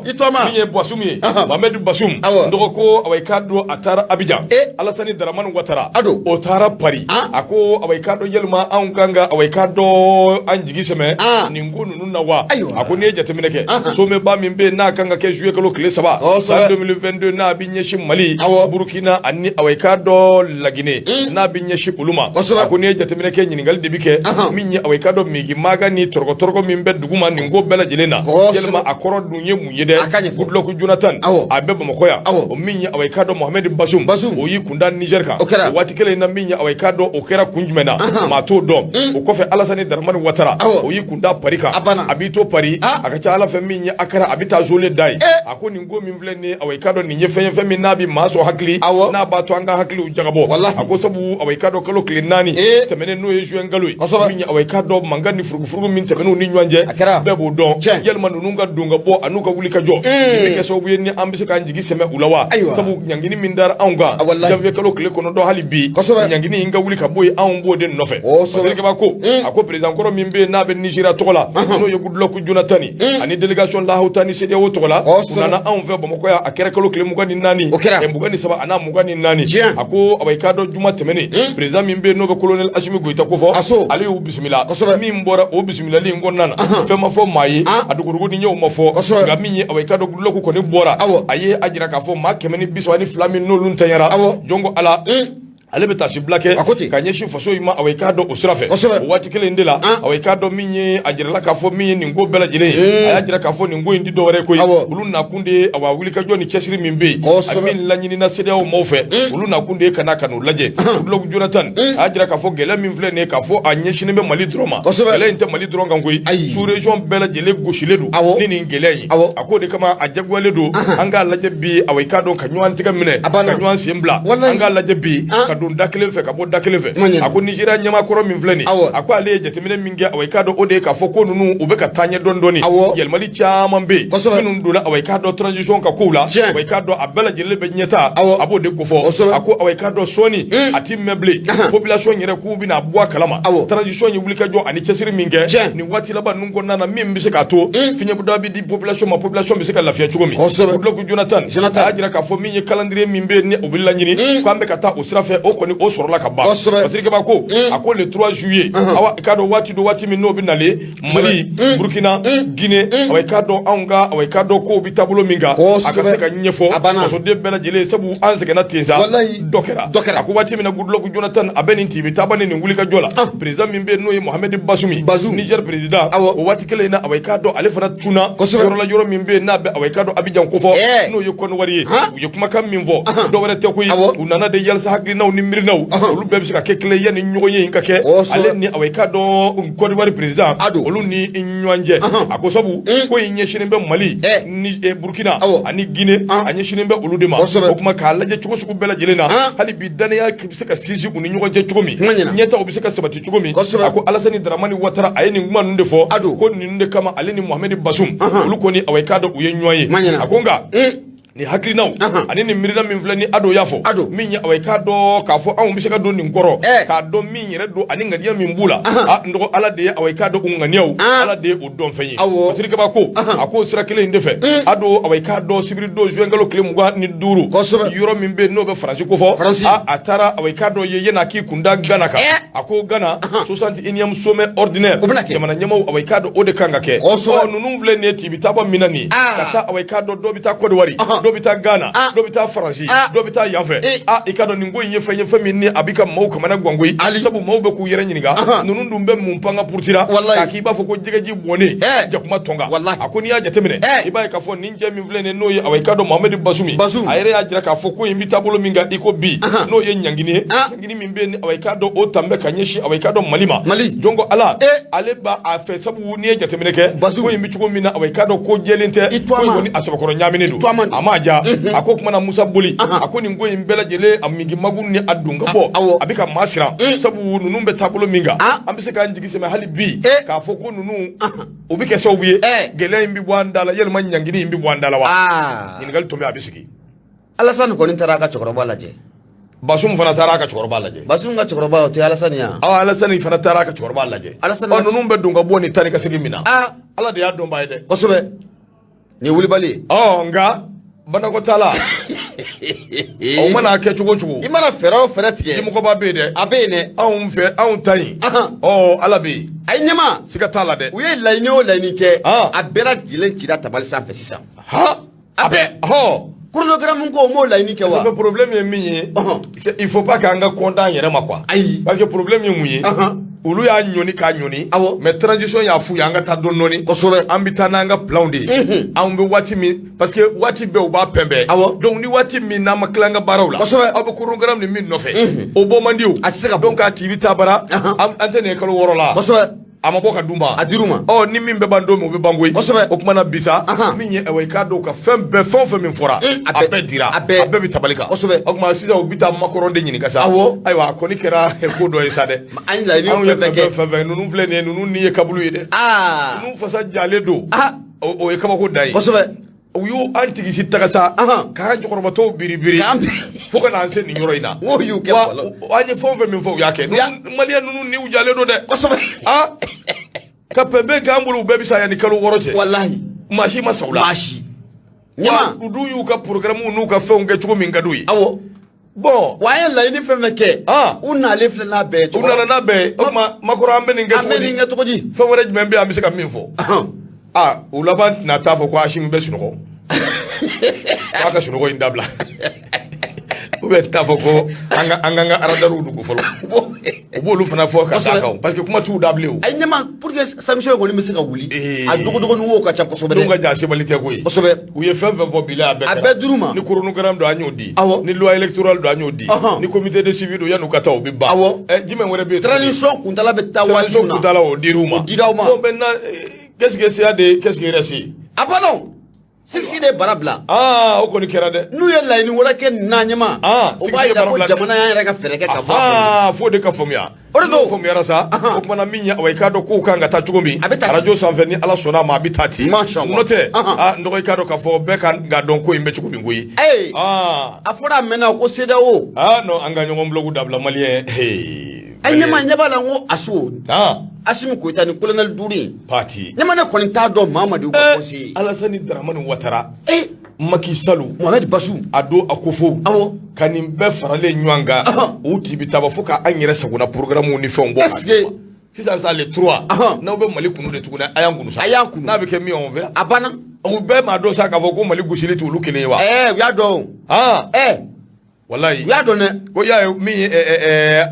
i tɔma. Min ye Basum ye, Mohamed Basum, n dɔgɔ, ko awa, i k'a dɔn a taara Abidjan. Alasani Daramani Watara, o taara Paris. A ko awa, i k'a dɔn yalima anw kan ka, awa, i k'a dɔn an jigi sɛmɛ nin ko ninnu na wa? A ko n'i ye jateminɛ kɛ, sommet min bɛ yen n'a kan ka kɛ juillet kalo tile 3 san 2022, n'a bɛ ɲɛsin Mali, Burukina ani, awa, i k'a dɔn Laginɛ, n'a bɛ ɲɛsin olu ma. A ko n'i ye jateminɛ kɛ, ɲininkali de bɛ kɛ min ye, awa, i k'a dɔn migi maga ni tɔrɔgɔtɔrɔgɔ min bɛ dugu ma nin ko bɛɛ lajɛlen na, yalima a kɔrɔ dun ye mun ye dɛ? Goodluck Jonathan, a bɛ Bamakɔ yan. O min ye, awa, i k'a dɔn Mohamed Bazoum, o y'i kunda Niger kan o waati kelen in na. Min ye, awa, i k'a dɔn o kɛra kun jumɛn na, maa t'o dɔn. O kɔfɛ, Alasani Daramani Watara, o y'i kunda Paris kan. A b'i to Paris, a ka ca Ala fɛ, min ye a kɛra, a bɛ taa zole da ye. A ko nin ko min filɛ nin ye, awa, i k'a dɔn nin ye fɛn ye, fɛn min n'a bɛ maa sɔn hakili, n'a b'a to an ka hakiliw jagabɔ. A ko sabu, awa, i k'a dɔn kalo tile 4 tɛmɛnen, n'o ye juin kalo ye, min ye, awa, i k'a dɔn mankan ni furugufurugu min tɛmɛn'u ni ɲɔgɔn cɛ, bɛɛ b'o dɔn. Yalima ninnu ka don ka bɔ an'u ka wuli ka jɔ, nin bɛ kɛ sababu ye ni an bɛ se k'an jigi sɛmɛ u la wa? Sabu ɲangini min dara anw kan janvier kalo tile 9, hali bi ɲangini in ka wuli ka bɔ yen, anw b'o de nɔfɛ. Fasirikɛba ko, a ko président kɔrɔ min bɛ yen n'a bɛ Nizeriya tɔgɔ la, n'o ye Goodluck Jonathan, ani délégation Lahawuta ni CEDEAO tɔgɔ la, u nana anw fɛ Bamakɔ yan. A kɛra kalo tile 24, 23 a n'a 24. A ko awa, i k'a dɔn juma tɛmɛnen, président min bɛ yen n'o bɛ colonel Assimi Goïta kofɔ, ale y'u bisimila. Min bɔra o bisimilali in kɔnɔna na, fɛn ma fɔ maa ye, a dogodogo ni ɲɛw ma fɔ. Nka min ye, awa, i k'a dɔn Goodluck kɔni bɔra, a ye a jira k'a fɔ maa 132 min n'olu ntanyara, jɔn ko Ala. Ale bɛ taasibila kɛ A ko ten. ka ɲɛsin faso in ma, awa, i k'a dɔn o sira fɛ. O waati kelen in de la, awa, i k'a dɔn min ye a jirala k'a fɔ min ye nin ko bɛɛ lajɛlen ye, a y'a jira k'a fɔ nin ko in ti dɔwɛrɛ ye koyi. Olu nakun de ye, awa, wulikajɔ ni cɛsiri min bɛ yen, a min laɲinina CEDEAO maaw fɛ, olu nakun de ye ka n'u lajɛ. Goodluck Jonathan a y'a jira k'a fɔ gɛlɛya min filɛ nin ye, k'a fɔ a ɲɛsinnen bɛ Mali dɔrɔn ma, gɛlɛya in tɛ Mali dɔrɔn kan koyi. Sous région bɛɛ lajɛlen gosilen don ni nin gɛlɛya in ye. A k'o de kama a jagoyalen don an k'a lajɛ bi, awa, i k'a dɔn ka ɲɔgɔn tɛgɛ minɛ, ka ɲɔgɔn sen bila, an k'a lajɛ bi ka don da kelen fɛ, ka bɔ da kelen fɛ. A ko Nizeriya ɲɛmaakɔrɔ min filɛ nin, a ko ale ye jateminɛ min kɛ, awa, i k'a dɔn o de ye k'a fɔ ko ninnu u bɛ ka taa ɲɛ dɔɔni dɔɔni. Yɛlɛmali caman bɛ yen minnu donna, awa, i k'a dɔn transition ka kow la, awa, i k'a dɔn a bɛɛ lajɛlen bɛ ɲɛtaa. A b'o de kofɔ. A ko, awa, i k'a dɔn sɔɔni a ti mɛn bilen, population yɛrɛ k'u bɛna bɔ a kalama transition ye wulikajɔ ani cɛsiri min kɛ nin waati laban ninnu kɔnɔna na, min bɛ se k'a to fiɲɛbɔda bɛ di population ma, population bɛ se ka lafiya cogo min. Goodluck Jonathan a y'a jira k'a fɔ min ye calendrier min bɛ yen ni o bɛ laɲini k'an bɛ ka taa o sira fɛ, o kɔni o sɔrɔla ka ban. Patrick Kaba ko, a ko le 3 juillet, awa, i k'a dɔn waati don, waati min n'o bɛ nalen Mali, Burkina, Guinée, awa, i k'a dɔn anw ka, awa, i k'a dɔn kow bɛ taabolo min kan, a ka se ka ɲɛfɔ fasoden bɛɛ lajɛlen, sabu an sɛgɛnna ten sa, dɔ kɛra. A ko waati min na Goodluck Jonathan a bɛ nin tibi taaba ni nin wulikajɔ la, président min bɛ yen n'o ye Mohamed Bazoum, Niger président, o waati kelen in na, awa, i k'a dɔn ale fana cunna yɔrɔ la, yɔrɔ min bɛ yen n'a bɛ, awa, i k'a dɔn Abidjan kofɔ, n'o ye Côte d'Ivoire ye. U ye kumakan min fɔ, dɔ wɛrɛ tɛ koyi, u nana de yalisa hakilinaw ni miirinaw olu bɛɛ bɛ se ka kɛ kelen yanni ɲɔgɔn ye in ka kɛ ale ni, awa, i k'a dɔn Côte d'Ivoire président olu ni ɲɔgɔn cɛ. A ko sabu ko in ɲɛsinnen bɛ Mali ni Burkina ani Guinée, a ɲɛsinnen bɛ olu de ma. O kuma k'a lajɛ cogo sugu bɛɛ lajɛlen na, hali bi danaya bɛ se ka sinsin u ni ɲɔgɔn cɛ cogo min, ɲɛtaaw bɛ se ka sabati cogo min. A ko Alasani Daramani Watara a ye nin kuma ninnu de fɔ, ko ninnu de kama ale ni Mohamed Bazoum olu kɔni, awa, i k'a dɔn u ye ɲɔgɔn ye. A ko nka nin hakilinaw ani nin miirina min filɛ ni Ado y'a fɔ min ye, awa, i k'a dɔn k'a fɔ anw bɛ se ka don nin kɔrɔ k'a dɔn min yɛrɛ don ani ŋaniya min b'u la, a n dɔgɔ, Ala de ye, awa, i k'a dɔn u ŋaniyaw, Ala de ye o dɔn fɛn ye. Patrick Kaba ko, a k'o sira kelen in de fɛ, Ado, awa, i k'a dɔn sibiri don juin kalo tile 25, yɔrɔ min bɛ yen n'o bɛ Faransi kofɔ, a taara, awa, i k'a dɔn ye yan'a k'i kun da Gana kan. A ko Gana 61e sommet ordinaire jamana ɲɛmaaw, awa, i k'a dɔn o de kan ka kɛ. Ɔ ninnu filɛ nin ye tibi taaba min na nin ka taa, awa, i k'a dɔn dɔ bɛ taa Côte d'Ivoire, dɔ bɛ taa Ghana, dɔ bɛ taa Faransi, dɔ bɛ taa yan fɛ. A i k'a dɔn nin ko in ye fɛn ye, fɛn min ni a bɛ ka maaw kamana gan koyi, sabu maaw bɛ k'u yɛrɛ ɲininka ninnu dun bɛ mun pan ka purutira k'a k'i b'a fɔ ko jɛgɛji bɔnnen jakuma tɔn kan. A ko n'i y'a jateminɛ, i b'a ye k'a fɔ nin cɛ min filɛ nin ye, n'o ye, awa, i k'a dɔn Mohamed Bazoum, a yɛrɛ y'a jira k'a fɔ ko in bɛ taabolo min kan i ko bi, n'o ye ɲangini ye, ɲangini min bɛ yen, awa, i k'a dɔn o tan bɛ ka ɲɛsin, awa, i k'a dɔn Mali ma. Jɔn ko Ala, ale b'a a fɛ, sabu n'i ye jateminɛ kɛ ko in bɛ cogo min na, awa, i k'a dɔn ko jɛlen tɛ, ko in kɔni a sɛbɛkɔrɔ ɲaaminen don, a m'a diya. A ko kuma na Musa Boli, a ko nin ko in bɛɛ lajɛlen a mingi magu ni a don ka bɔ, a bɛ ka maa siran, sabu ninnu bɛ taabolo min kan, an bɛ se k'an jigi sɛmɛ hali bi k'a fɔ ko ninnu o bɛ kɛ sababu ye gɛlɛya in bɛ bɔ an da la, yalima ɲangini in bɛ bɔ an da la wa? Ɲininkali tun bɛ a bɛ sigi. Alasani kɔni taara a ka cɛkɔrɔba lajɛ. Basum fana taara a ka cɛkɔrɔba lajɛ. Basum ka cɛkɔrɔba, o tɛ Alasani ya? Awɔ, Alasani fana taara a ka cɛkɔrɔba lajɛ. Alasani ɔ ninnu bɛ don ka bɔ nin taa ni ka segin min na. Ala de y'a dɔnbaa ye dɛ. Kosɛbɛ. Nin ye wulibali ye. Ɔ nka banakɔtaala o mana kɛ cogo o cogo. I mana fɛɛrɛ o fɛɛrɛ tigɛ. Dimɔgɔba bɛ yen dɛ. A bɛ yen dɛ. Anw fɛ, anw ta in. Ɔ Ala bɛ yen. Ayi ɲɛma. Siga t'a la dɛ. U ye laɲini o laɲini kɛ. A bɛɛ lajɛlen cira tabali sanfɛ sisan. Han. A bɛɛ. Hɔn. Chronogramme ko o m'o laɲini kɛ wa? Ça fait problème ye min ye. Il faut pas k'an ka compter an yɛrɛ ma quoi. Ayi. Parce que problème ye mun ye? Olu y'a ɲɔni k'a ɲɔni. Awɔ. Mais transition y'a f'u ye an ka taa dɔɔni dɔɔni. Kosɛbɛ. An bɛ taa n'an ka planw de ye. Anw bɛ waati min, parce que waati bɛɛ u b'a pɛnpɛn. Awɔ. Donc ni waati min n'an ma tila an ka baaraw la. Kosɛbɛ. Aw bɛ chronogramme ni min nɔfɛ. O bɔ man di o. A tɛ se ka bɔ. Donc a tigi bɛ taa bara. An tɛ nin ye kalo 6 la. Kosɛbɛ. A ma bɔ ka d'u ma. A dir'u ma. Ɔ ni min bɛ ban don min, o bɛ ban koyi. Kosɛbɛ. O kuma na bi sa. Min ye, ayiwa, i k'a dɔn ka fɛn bɛɛ, fɛn o fɛn min fɔra. A a bɛɛ dira. A bɛɛ. A bɛɛ bɛ tabali kan. Kosɛbɛ. O kuma sisan u bɛ taa Macron de ɲininka sa. Awɔ. Ayiwa, a kɔni kɛra ko dɔ ye sa dɛ. An ye laɲini Anw ye fɛn fɛn kɛ. fɛn fɛn, ninnu filɛ nin ye, ninnu ni ye kabulu ye dɛ. Ninnu fasa jalen don. O ye kabako dan ye. Kosɛbɛ. U y'u an tigisi taga sa. K'an cɛkɔrɔbatɔw biribiri. Fo ka n'an se nin yɔrɔ in na. N k'o y'u kɛ Wa bɔlɔ. an ye fɛn o fɛn min fɔ, u y'a kɛ. Maliyɛn ninnu niw jalen don dɛ. Kosɛbɛ. Ka pɛnpɛn k'an bolo, u bɛɛ bɛ sa yanni kalo 6 cɛ. Walahi. Maa si ma sa u la. Maa si. Ɲama. U dun y'u ka programme n'u ka fɛnw kɛ cogo min ka d'u ye. Awɔ. Bon. Wa an ye laɲini fɛn fɛn kɛ. U nalen filɛ n'a bɛɛ ye. U nana n'a bɛɛ ye. O tuma Macron, an bɛ nin kɛ An bɛ cogo di? nin kɛ cogo di? Fɛn wɛrɛ jumɛn bɛ yen an bɛ se ka min fɔ? U laban tɛna taa fɔ ko Asimi bɛ sunɔgɔ, k'a ka sunɔgɔ in dabila. Ou bien t'a fɔ ko an ka an ka radariw dugu fɔlɔ. U b'olu fana fɔ ka d'a kan, parce que kuma t'u da bilen o. Ayi ɲɛma, pour que sanction kɔni bɛ se ka wuli, a dogodogonin wo ka ca kosɛbɛ dɛ. Ka jan sebali tɛ koyi. Kosɛbɛ. U ye fɛn fɛn fɔ bi la, a bɛɛ a bɛɛ dir'u ma. Ni chronogramme don, an y'o di. Awɔ. Ni loi électorale don, an y'o di. Ni comité de suivi don, yan'u ka taa, o bɛ ban. Awɔ. Ɛ, jumɛn wɛrɛ bɛ yen? Transition kuntala bɛ taa waati min na, transition kuntala, o dir'u ma. O dir'aw ma. Bon, maintenant, qu'est-ce que c'est de qu'est-ce qui reste? A banna o. Sigi de bara bila. Aa, o kɔni kɛra dɛ. N'u ye laɲini wɛrɛ kɛ nin na ɲɛma, o b'a jira ko jamana y'an yɛrɛ ka fɛɛrɛ kɛ ka bɔ a kɔnɔ. F'o de ka faamuya. O de don. Faamuyara sa. O kumana min ye, awa, i k'a dɔn kow kan ka taa cogo min. A bɛ taa arajo sanfɛ, ni Ala sɔnna a ma, a bɛ taa ten. Masha Allah. N'o tɛ, aa, n dɔgɔ, i k'a dɔn k'a fɔ bɛɛ ka dɔn ko in bɛ cogo min koyi. Ee, a fɔra a mɛnna ko CEDEAO. Aa non, an ka ɲɔgɔn bloc dabila, maliyɛn. A ɲɛma, ɲɛ b'a la n ko ASO. Asimi Goyita ni colonel duuru in. Pati. Ɲɛma, ne kɔni t'a dɔn Mamadi ka conseiller. Alasani Daramani Watara. Macky Sall. Mohamed Bazoum. A don a ko fo. Awɔ. Ka nin bɛɛ faralen ɲɔgɔn kan. U ti bi taaba fo ka an yɛrɛ sagona programme ni fɛnw bɔ. Est-ce que sisan sa, les trois. N'aw bɛ Mali kunu de tuguni, a y'an kunu sa. A y'an kunu. N'a bɛ kɛ min ye, on verra. A banna. U bɛɛ m'a dɔn sa k'a fɔ ko Mali gosili t'olu kelen ye wa. Ɛɛ, u y'a dɔn. Walayi. U y'a dɔn dɛ. Ko y'a ye min ye,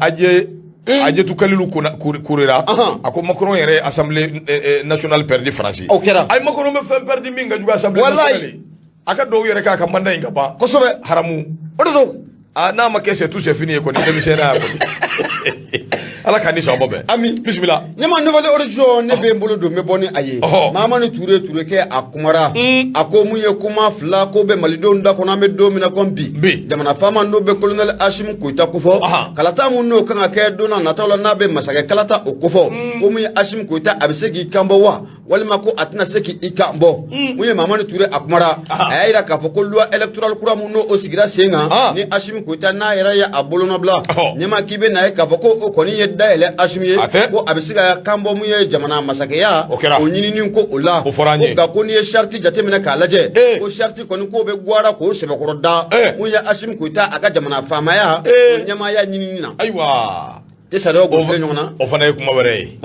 Aje Ajetu Kalilu Kurera, a ko Macron yɛrɛ ye assemblée nationale perdu France. O kɛra. Ayi, Macron bɛ fɛn perdu min ka jugu assemblée nationale ye. A ka duwawu yɛrɛ k'a ka mandat in ka ban. Kosɛbɛ. Haramu. O de don. Aa, n'a ma kɛ, c'est tout, c'est fini ye kɔni, denmisɛnninya kɔni. Ala k'an ni sɔn bɛɛ. Ami. Bisimila. Ne ma Nouvel Horizon, ne bɛ n bolo don, n bɛ bɔ ni a ye. Mahamani Ture, Ture kɛ, a kumara. A ko mun ye kuma fila ko bɛ malidenw da kɔnɔ, an bɛ don min na komi bi. Bi. Jamana faama n'o bɛ colonel Asimi Goyita kofɔ. Kalata mun n'o kan ka kɛ don na nataw la, n'a bɛ masakɛ kalata o kofɔ. Ko mun ye Asimi Goyita, a bɛ se k'i kan bɔ wa? Walima ko a tɛna se k'i kan bɔ. Mun ye Mamani Ture, a kumara, a y'a jira k'a fɔ ko loi électorale kura mun n'o sigira sen kan, ni Asimi Goyita n'a yɛrɛ ye a bolonɔbila, ɲɛma k'i bɛ na ye k'a fɔ ko o kɔni ye dayɛlɛ Asimi ye, ko a bɛ se ka kan bɔ mun ye jamana masakɛya o ɲinini ko o la. O fɔra an ye. Nka ko n'i ye charte jateminɛ k'a lajɛ, ko charte kɔni k'o bɛ gwara k'o sɛbɛkɔrɔ da mun ye Asimi Goyita a ka jamana faamaya o ɲɛmaaya ɲinini na. Ayiwa. Tɛ sariyaw gosilen ɲɔgɔn na. O fana ye kuma wɛrɛ ye.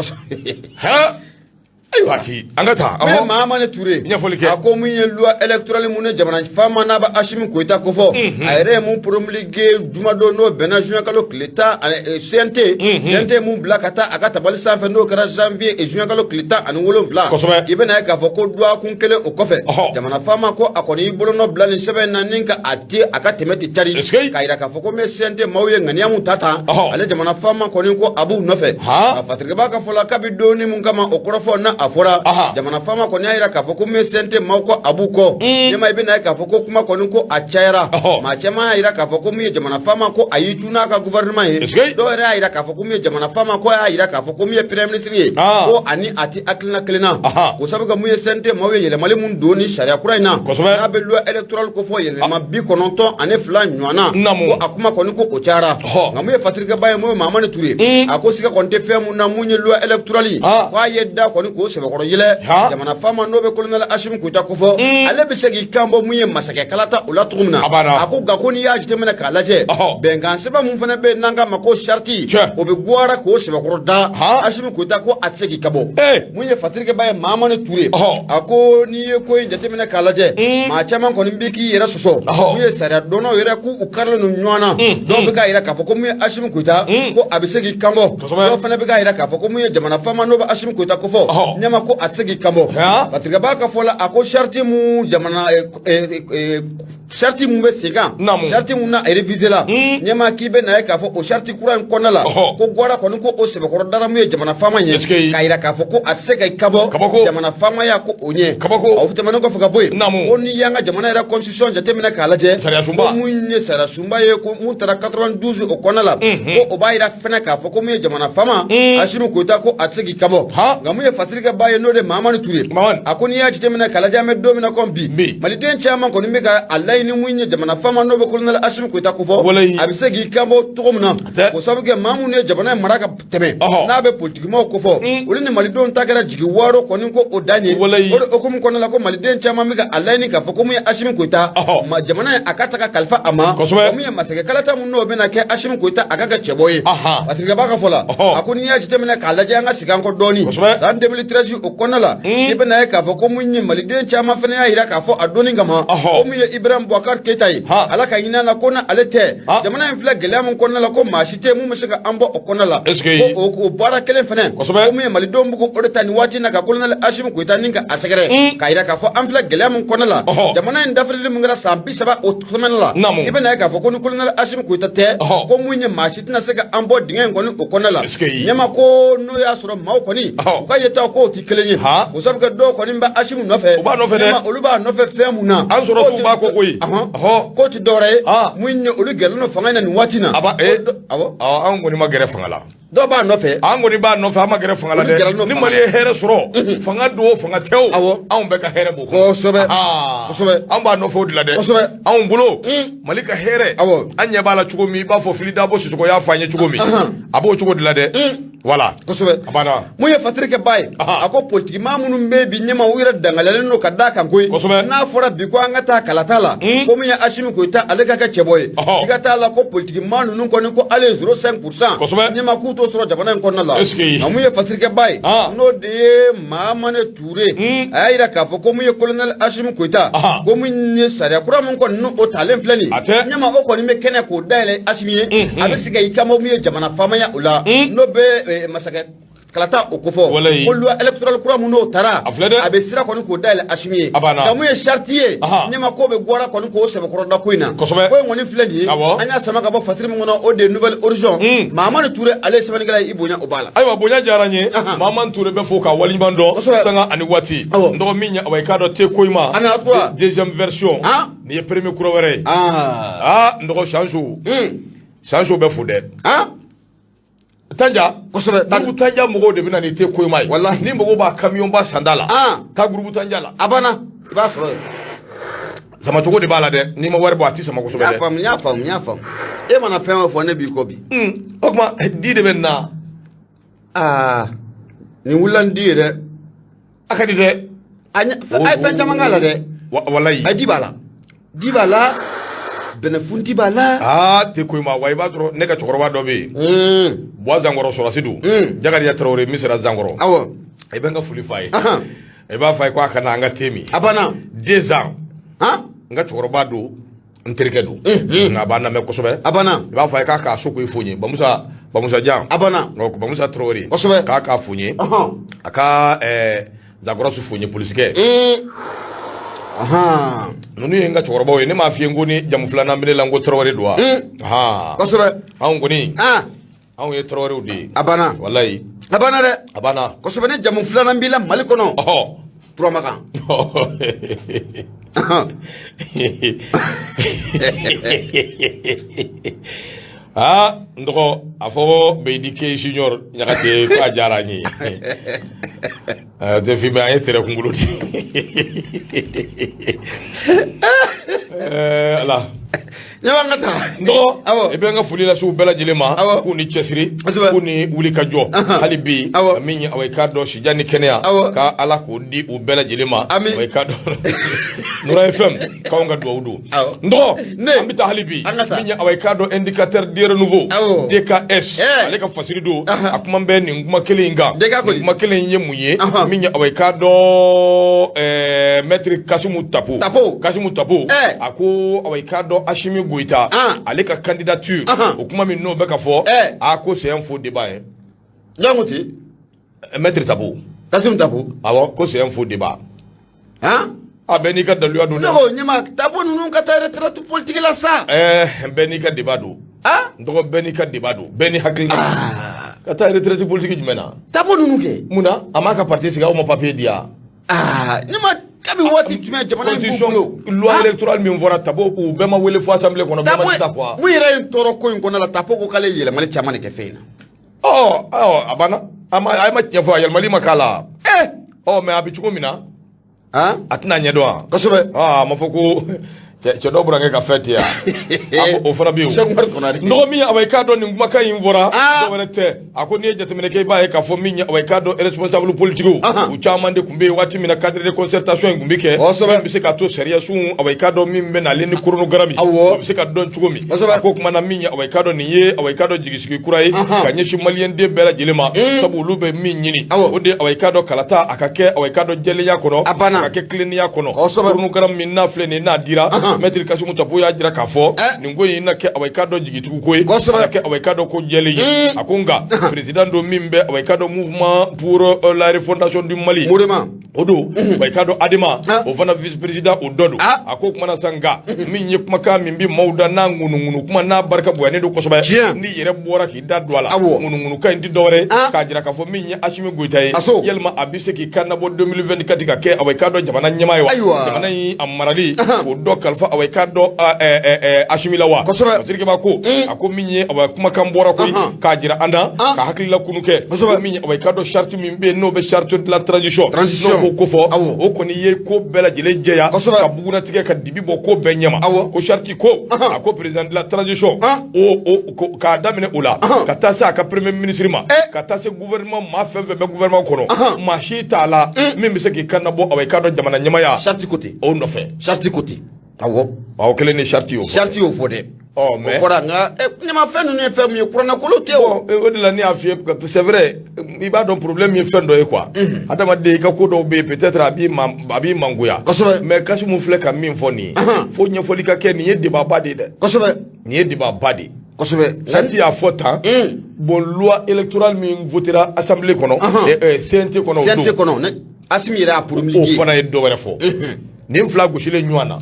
Ayiwa, an ka taa. Mun ye Mahamani Ture? Ɲɛfɔli kɛ. A ko mun ye loi électorale mun ye jamana faama n'a bɛ Asimi Goyita kofɔ, a yɛrɛ ye mun promulgué jumadon n'o bɛnna juin kalo tile 10 ani CNT, CNT mun bila ka taa a ka tabali sanfɛ, n'o kɛra janvier et juin kalo tile 17. Kosɛbɛ. I bɛna ye k'a fɔ ko dɔgɔkun kelen o kɔfɛ, jamana faama ko a kɔni y'i bolonɔ bila nin sɛbɛn in na ni ka a ti a ka tɛmɛ tɛ cari, k'a jira k'a fɔ ko min CNT maaw ye ŋaniya mun ta tan, ale jamana faama kɔni ko a b'u nɔfɛ. Nka Fatirikɛba ka fɔ la, kabi donni mun kama o kɔrɔfɔ na a fɔra, jamana faama kɔni y'a jira k'a fɔ ko min CNT maaw ko a b'u kɔ. Ɲɛma, i bɛna ye k'a fɔ ko kuma kɔni ko a cayara. Maa caman y'a jira k'a fɔ ko min ye jamana faama ko a y'i cun n'a ka gouvernement ye. Dɔw yɛrɛ y'a jira k'a fɔ ko min ye jamana faama ko a y'a jira k'a fɔ ko min ye premier ministre ye, ko ani a tɛ hakilina kelen na, k'o sabu kɛ mun ye CNT maaw ye yɛlɛmali mun don ni sariya kura in na, n'a bɛ loi électorale ko fɔ, yɛlɛma 92 ɲɔgɔn na, ko a kuma kɔni ko o cayara. Nka mun ye Fatirikɛba ye, mun ye Mahamani Ture, a ko siga kɔni tɛ fɛn mun na, mun ye loi électorale, ko a ye da kɔni k'o sɛbɛkɔrɔ yɛlɛ jamana faama n'o bɛ colonel Asimi Goyita kofɔ, ale bɛ se k'i kan bɔ mun ye masakɛ kalata o la cogo min na. A ko nka ko n'i y'a jateminɛ k'a lajɛ, bɛnkan sɛbɛn mun fana bɛ yen n'an k'a ma ko charte, o bɛ gwara k'o sɛbɛkɔrɔ da Asimi Goyita ko a tɛ se k'i kan bɔ. Mun ye Fatirikɛba ye Mahamani Ture, a ko n'i ye ko in jateminɛ k'a lajɛ, maa caman kɔni bɛ k'i yɛrɛ sɔsɔ. Mun ye sariya dɔnnaw yɛrɛ k'u karilen don ɲɔgɔn na. Dɔw bɛ k'a jira k'a fɔ ko mun ye Asimi Goyita ko a bɛ se k'i kan bɔ. Dɔw fana bɛ k'a jira k'a fɔ ko mun ye jamana faama n'o bɛ Asimi Goyita kofɔ, ɲɛma ko a tɛ se k'i kan bɔ. Fatirikɛba ka fɔ la, a ko charte mun jamana charte mun bɛ sen kan, charte mun na révisé la, ɲɛma k'i bɛ na ye k'a fɔ o charte kura in kɔnɔna la, ko gwara kɔni ko o sɛbɛkɔrɔ dara mun ye jamana faama ye, k'a jira k'a fɔ ko a tɛ se ka kan bɔ jamana faamaya ko o ɲɛ. O tɛmɛnen kɔfɛ ka bɔ yen, ko n'i y'an ka jamana yɛrɛ constitution jateminɛ k'a lajɛ, ko mun ye sariya sunba ye, ko mun taara 92 o kɔnɔna la, ko o b'a jira fana k'a fɔ ko mun ye jamana faama Asimi Goyita ko a tɛ se k'i kan bɔ. Nka mun ye Fatirikɛba ye, n'o de Mahamani Ture, a ko n'i y'a jateminɛ k'a lajɛ, an bɛ don min na komi bi, maliden caman kɔni bɛ ka a laɲini mun ye jamana faama n'o bɛ colonel Asimi Goyita kofɔ, a bɛ se k'i kan bɔ cogo min na, k'o sababu kɛ maa minnu ye jamana in mara ka tɛmɛ, n'a bɛ politikimaaw kofɔ, olu ni malidenw ta kɛra jigi waaro kɔni ko o dan ye. O de hukumu kɔnɔna la, ko maliden caman bɛ ka a laɲini k'a fɔ ko mun ye Asimi Goyita, jamana in a ka ta ka kalifa a ma, ko mun ye masakɛ kalata mun n'o bɛna kɛ, Asimi Goyita a ka kɛ cɛbɔ ye. Fatirikɛba ka fɔ la, a ko n'i y'a jateminɛ k'a lajɛ, an ka segin an kɔ dɔɔni san 2013 o kɔnɔna la, i bɛna ye k'a fɔ ko mun ye maliden caman fana y'a jira k'a fɔ a donni kama, ko mun ye Ibrahim Ibrahim Boubacar Keita ye, ala ka hinɛ la, ko n'ale tɛ, jamana in filɛ gɛlɛya min kɔnɔna la, ko maa si tɛ mun bɛ se ka an bɔ o kɔnɔna la. Ko o baara kelen fɛnɛ, ko mun ye malidenw bɛ k'o de ta nin waati in na ka colonel Assimi Goïta ni ka a sɛgɛrɛ, k'a yira k'a fɔ an filɛ gɛlɛya min kɔnɔna la, jamana in dafirili min kɛra san 30 o tɛmɛnen la, i bɛna ye k'a fɔ ko ni colonel Assimi Goïta tɛ, ko mun ye maa si tɛna se ka an bɔ dingɛ in kɔni o kɔnɔna la. Ɲɛma ko n'o y'a sɔrɔ maaw kɔni u ka yetaw k'o tɛ kelen ye, o sabu kɛ dɔw kɔni bɛ Assimi nɔfɛ, u b'a nɔfɛ dɛ, olu b'a nɔfɛ fɛn mun na, an sɔrɔsiw b'a kɔ koyi, k'o tɛ dɔwɛrɛ ye, mun ye olu gɛrɛlen don fanga in na nin waati in na. Awɔ, an kɔni ma gɛrɛ fanga la. Dɔw b'a nɔfɛ. An kɔni b'a nɔfɛ, an ma gɛrɛ fanga la dɛ. Ni Mali ye hɛrɛ sɔrɔ, fanga don o fanga tɛ o, anw bɛɛ ka hɛrɛ b'o kɔnɔ. Kosɛbɛ, kosɛbɛ. An b'a nɔfɛ o de la dɛ. Kosɛbɛ. Anw bolo, Mali ka hɛrɛ, an ɲɛ b'a la cogo min, i b'a fɔ Fily Dabo Sisɔkɔ y'a fɔ an ye cogo min, a b'o cogo de la dɛ. Voilà. Kosɛbɛ. A banna. Mun ye Fasiri kɛba ye, a ko politikimaa minnu bɛ bi ɲɛma, u yɛrɛ dangaliyalen don ka d'a kan koyi. N'a fɔra bi ko an ka taa kalata la, ko min ye Assimi Goïta ale ka kɛ cɛbɔ ye, siga t'a la ko politikimaa ninnu kɔni ko ale ye 0,5 %, ɲɛma k'u t'o sɔrɔ jamana in kɔnɔna la. Nka mun ye Fasiri kɛba ye, n'o de ye Mahamane Ture, a y'a yira k'a fɔ ko mun ye colonel Assimi Goïta, ko mun ye sariya kura min kɔni n'o talen filɛ nin ye, ɲɛma o kɔni bɛ kɛnɛ k'o dayɛlɛ Assimi ye, a bɛ se ka i kanbɔ mun ye jamana faamaya o la, n'o bɛ masakɛ kalata o kofɔ, ko loi électorale kura mun n'o taara, a bɛ sira kɔni k'o dayɛlɛ Assimi ye. Nka mun ye charte ye, ɲɛma k'o bɛ gwara kɔni k'o sɛbɛkɔrɔ da ko in na. Ko in kɔni filɛ nin ye, an y'a sama ka bɔ Fasiri min kɔnɔ, o de ye Nouvel Horizon. Mahamane Ture ale ye sɛbɛnnikɛla ye, i bonya o b'a la. Ayiwa, bonya diyara n ye. Mahamane Ture bɛ fo ka waleɲuman dɔn sanga ani waati. N dɔgɔ min ye, awa, i k'a dɔn te koyima deuxième version, nin ye premier kura wɛrɛ ye. Aa, n dɔgɔ Sanso, Sanso bɛ fo dɛ. Tanja. Kosɛbɛ. Groupe Tanja mɔgɔw de bɛ na ni te koyima ye. Walahi. Ni mɔgɔw b'a camion ba sanda la, taa groupe Tanja la. A banna, i b'a sɔrɔ yen. Samacogo de b'a la dɛ, n'i ma wari bɔ a ti sama kosɛbɛ dɛ. N y'a faamu, n y'a faamu, n y'a faamu. E mana fɛn o fɔ, ne b'i kɔ bi. O tuma di de bɛ na. Aa, nin wulila ni di ye dɛ. A ka di dɛ. A ye fɛn caman k'a la dɛ. Walayi. A di b'a la. Di b'a la, bɛnɛfunti b'a la. Aa, te koyima wa, i b'a sɔrɔ ne ka cɛkɔrɔba dɔ bɛ yen. Buwa Zankɔrɔ sɔrɔsi don. Jakariya Tarawele min sera Zankɔrɔ. Awɔ. I bɛ n ka foli f'a ye. I b'a fɔ a ye ko a ka na an ka te min. A banna. 2 ans. N ka cɛkɔrɔba don, n terikɛ don, nka a b'an lamɛn kosɛbɛ. A banna. I b'a fɔ a ye k'a k'a so ko i fo n ye, Bamusa, Bamusa Jan. A banna. Bamusa Tarawele. Kosɛbɛ. K'a k'a fo n ye. A ka Zankɔrɔsi fo n ye, polisikɛ. Ninnu ye n ka cɛkɔrɔbaw ye. Ne m'a f'i ye ko ni jamu filanan bɛ ne la, n ko Tarawele don wa? Kosɛbɛ. Anw kɔni, anw ye Tarawelew de ye. A banna. Walayi. A banna dɛ. A banna. Kosɛbɛ, ni jamu filanan b'i la Mali kɔnɔ. Turamakan. Aa, n dɔgɔ, a fɔ ko Beyidi Ke Junior Ɲagate k'a diyara an ye. Tɛ fi an ye tɛrɛ kunkolo di. Ala. Ɲɛma ka taa. N dɔgɔ, i bɛ n ka foli lase u bɛɛ lajɛlen ma. K'u ni cɛsiri. K'u ni wuli ka jɔ. Hali bi. Min ye, awa, i k'a dɔn, sijan ni kɛnɛya. Ka Ala k'o di u bɛɛ lajɛlen ma. Ami. Awa, i k'a dɔn. Nura FM, k'anw ka duwawu don. N dɔgɔ, an bɛ taa hali bi. Min ye, awa, i k'a dɔn, indicateur du renouveau. DKS. Ale ka fasiri don. A kuma bɛ nin kuma kelen in kan. Nin kuma kelen in ye mun ye? Min ye, awa, i k'a dɔn, maître Kasimu Tapo. Kasimu Tapo. A ko, awa, i k'a dɔn, Assimi Goïta, ale ka candidature, o kuma min n'o bɛ ka fɔ, a ko c'est un faux débat ye. Jɔn ko ten? Maître Tapo. Kasimu Tapo. Awɔ, ko c'est un faux débat. A bɛɛ n'i ka daluya don. Ne ko ɲɛma Tapo ninnu ka taa retraite politique la sa. Bɛɛ n'i ka débat don. N dɔgɔ, bɛɛ n'i ka débat don, bɛɛ n'i hakilina. Ka taa retraite politique jumɛn na? Tapo ninnu kɛ. Mun na a m'a ka parti sigi, aw ma papier di yan? Aa, ne ma kabi waati jumɛn jamana in b'u bolo. Loi électorale min fɔra, Tapo, u bɛɛ ma wele fo assemblée kɔnɔ, bɛɛ ma taa fɔ. Mun yɛrɛ ye n tɔɔrɔ ko in kɔnɔna la, Tapo ko k'ale ye yɛlɛmali caman de kɛ fɛn in na. Ɔ ɔ, a banna, a ma, a ma tiɲɛ fɔ, a yɛlɛmali ma k'a la. Ɔ, mais a bɛ cogo min na, a tɛna ɲɛdɔn wa? Kosɛbɛ. A ma fɔ ko cɛ dɔ burankɛ ka fɛn tɛ yan, o fana bɛ yen. Sɛki Umaru Konare. N dɔgɔ, min ye, awa, i k'a dɔn, nin kumakan in fɔra, dɔwɛrɛ tɛ. A ko n'i ye jateminɛ kɛ, i b'a ye k'a fɔ min ye, awa, i k'a dɔn, responsable politique u caman de tun bɛ yen waati min na cadre de concertation in tun bɛ kɛ, min bɛ se k'a to sariya sun, awa, i k'a dɔn, min bɛ nalen ni chronogramme, o bɛ se ka dɔn cogo min. A ko kuma na, min ye, awa, i k'a dɔn, nin ye, awa, i k'a dɔn, jigisigi kura ye ka ɲɛsin maliyɛn den bɛɛ lajɛlen ma, sabu olu bɛ min ɲini, o de, awa, i k'a dɔn, kalata a ka kɛ, awa, i k'a dɔn, jɛlenya kɔnɔ, a ka kɛ tilennenya kɔnɔ. Chronogramme min n'a filɛ nin ye, n'a dira Maître Kasimu Tapo y'a jira k'a fɔ nin ko in na kɛ, awa, i k'a dɔn, jigitugu ko ye, a kɛ, awa, i k'a dɔn, ko jɛlen ye. A ko nka président don min bɛ, awa, i k'a dɔn, Mouvement pour la refondation du Mali, o don, wa i k'a dɔn, ADEMA, o fana vice président o dɔ don. A ko kumana sa, nka min ye kumakan min bɛ maaw da n'a ŋunuŋunu kuma n'a barika bonyalen don kosɛbɛ, n'i yɛrɛ bɔra k'i da don a la, ŋunuŋunukan in ti dɔwɛrɛ ye k'a jira k'a fɔ min ye Asimi Goyita ye, yalima a bɛ se k'i kan nabɔ 2024 ka kɛ, awa, i k'a dɔn, jamana ɲɛmaa ye wa, jamana in a marali k'o dɔ kalifa, awa, i k'a dɔn, Asimi la wa. Masirikɛ ko a ko min ye, awa, kumakan bɔra koyi k'a jira an na ka hakilila kunu kɛ ko min ye, awa, i k'a dɔn, charte min bɛ yen n'o bɛ charte de la transition, n'o b'o ko fɔ, o kɔni ye ko bɛɛ lajɛlen jɛya ka bugunatigɛ ka dibi bɔ ko bɛɛ ɲɛma. Ko charte ko, a ko président de la transition o, k'a daminɛ o la ka taa se a ka premier ministre ma, ka taa se gouvernement, maa fɛn fɛn bɛ gouvernement kɔnɔ, maa si t'a la min bɛ se k'i kan nabɔ, awa, i k'a dɔn, jamana ɲɛmaaya Charte ko ten. o nɔfɛ. Charte ko ten, awɔ. Awɔ, kelen ni charte y'o fɔ. Charte y'o fɔ dɛ. Ɔ, mais o fɔra, nka ɲama fɛn ninnu ye fɛn min ye, kurannakolo tɛ o. Bon, o de la ne y'a f'i ye, c'est vrai, i b'a dɔn, problème ye fɛn dɔ ye quoi. Adamaden, i ka ko dɔw bɛ yen, peut-être a b'i mangoya. Mais Kasimu filɛ ka min fɔ nin ye, fo ɲɛfɔli ka kɛ. Nin ye débat ba de ye dɛ. Nin ye débat ba de ye. Charte y'a fɔ tan. Bon, loi électorale min votera assemblée kɔnɔ, CNT kɔnɔ o don. CNT kɔnɔ, ne Asimi yɛrɛ y'a promulgué. O fana ye dɔ wɛrɛ fɔ. Nin fila gosilen ɲɔgɔn na,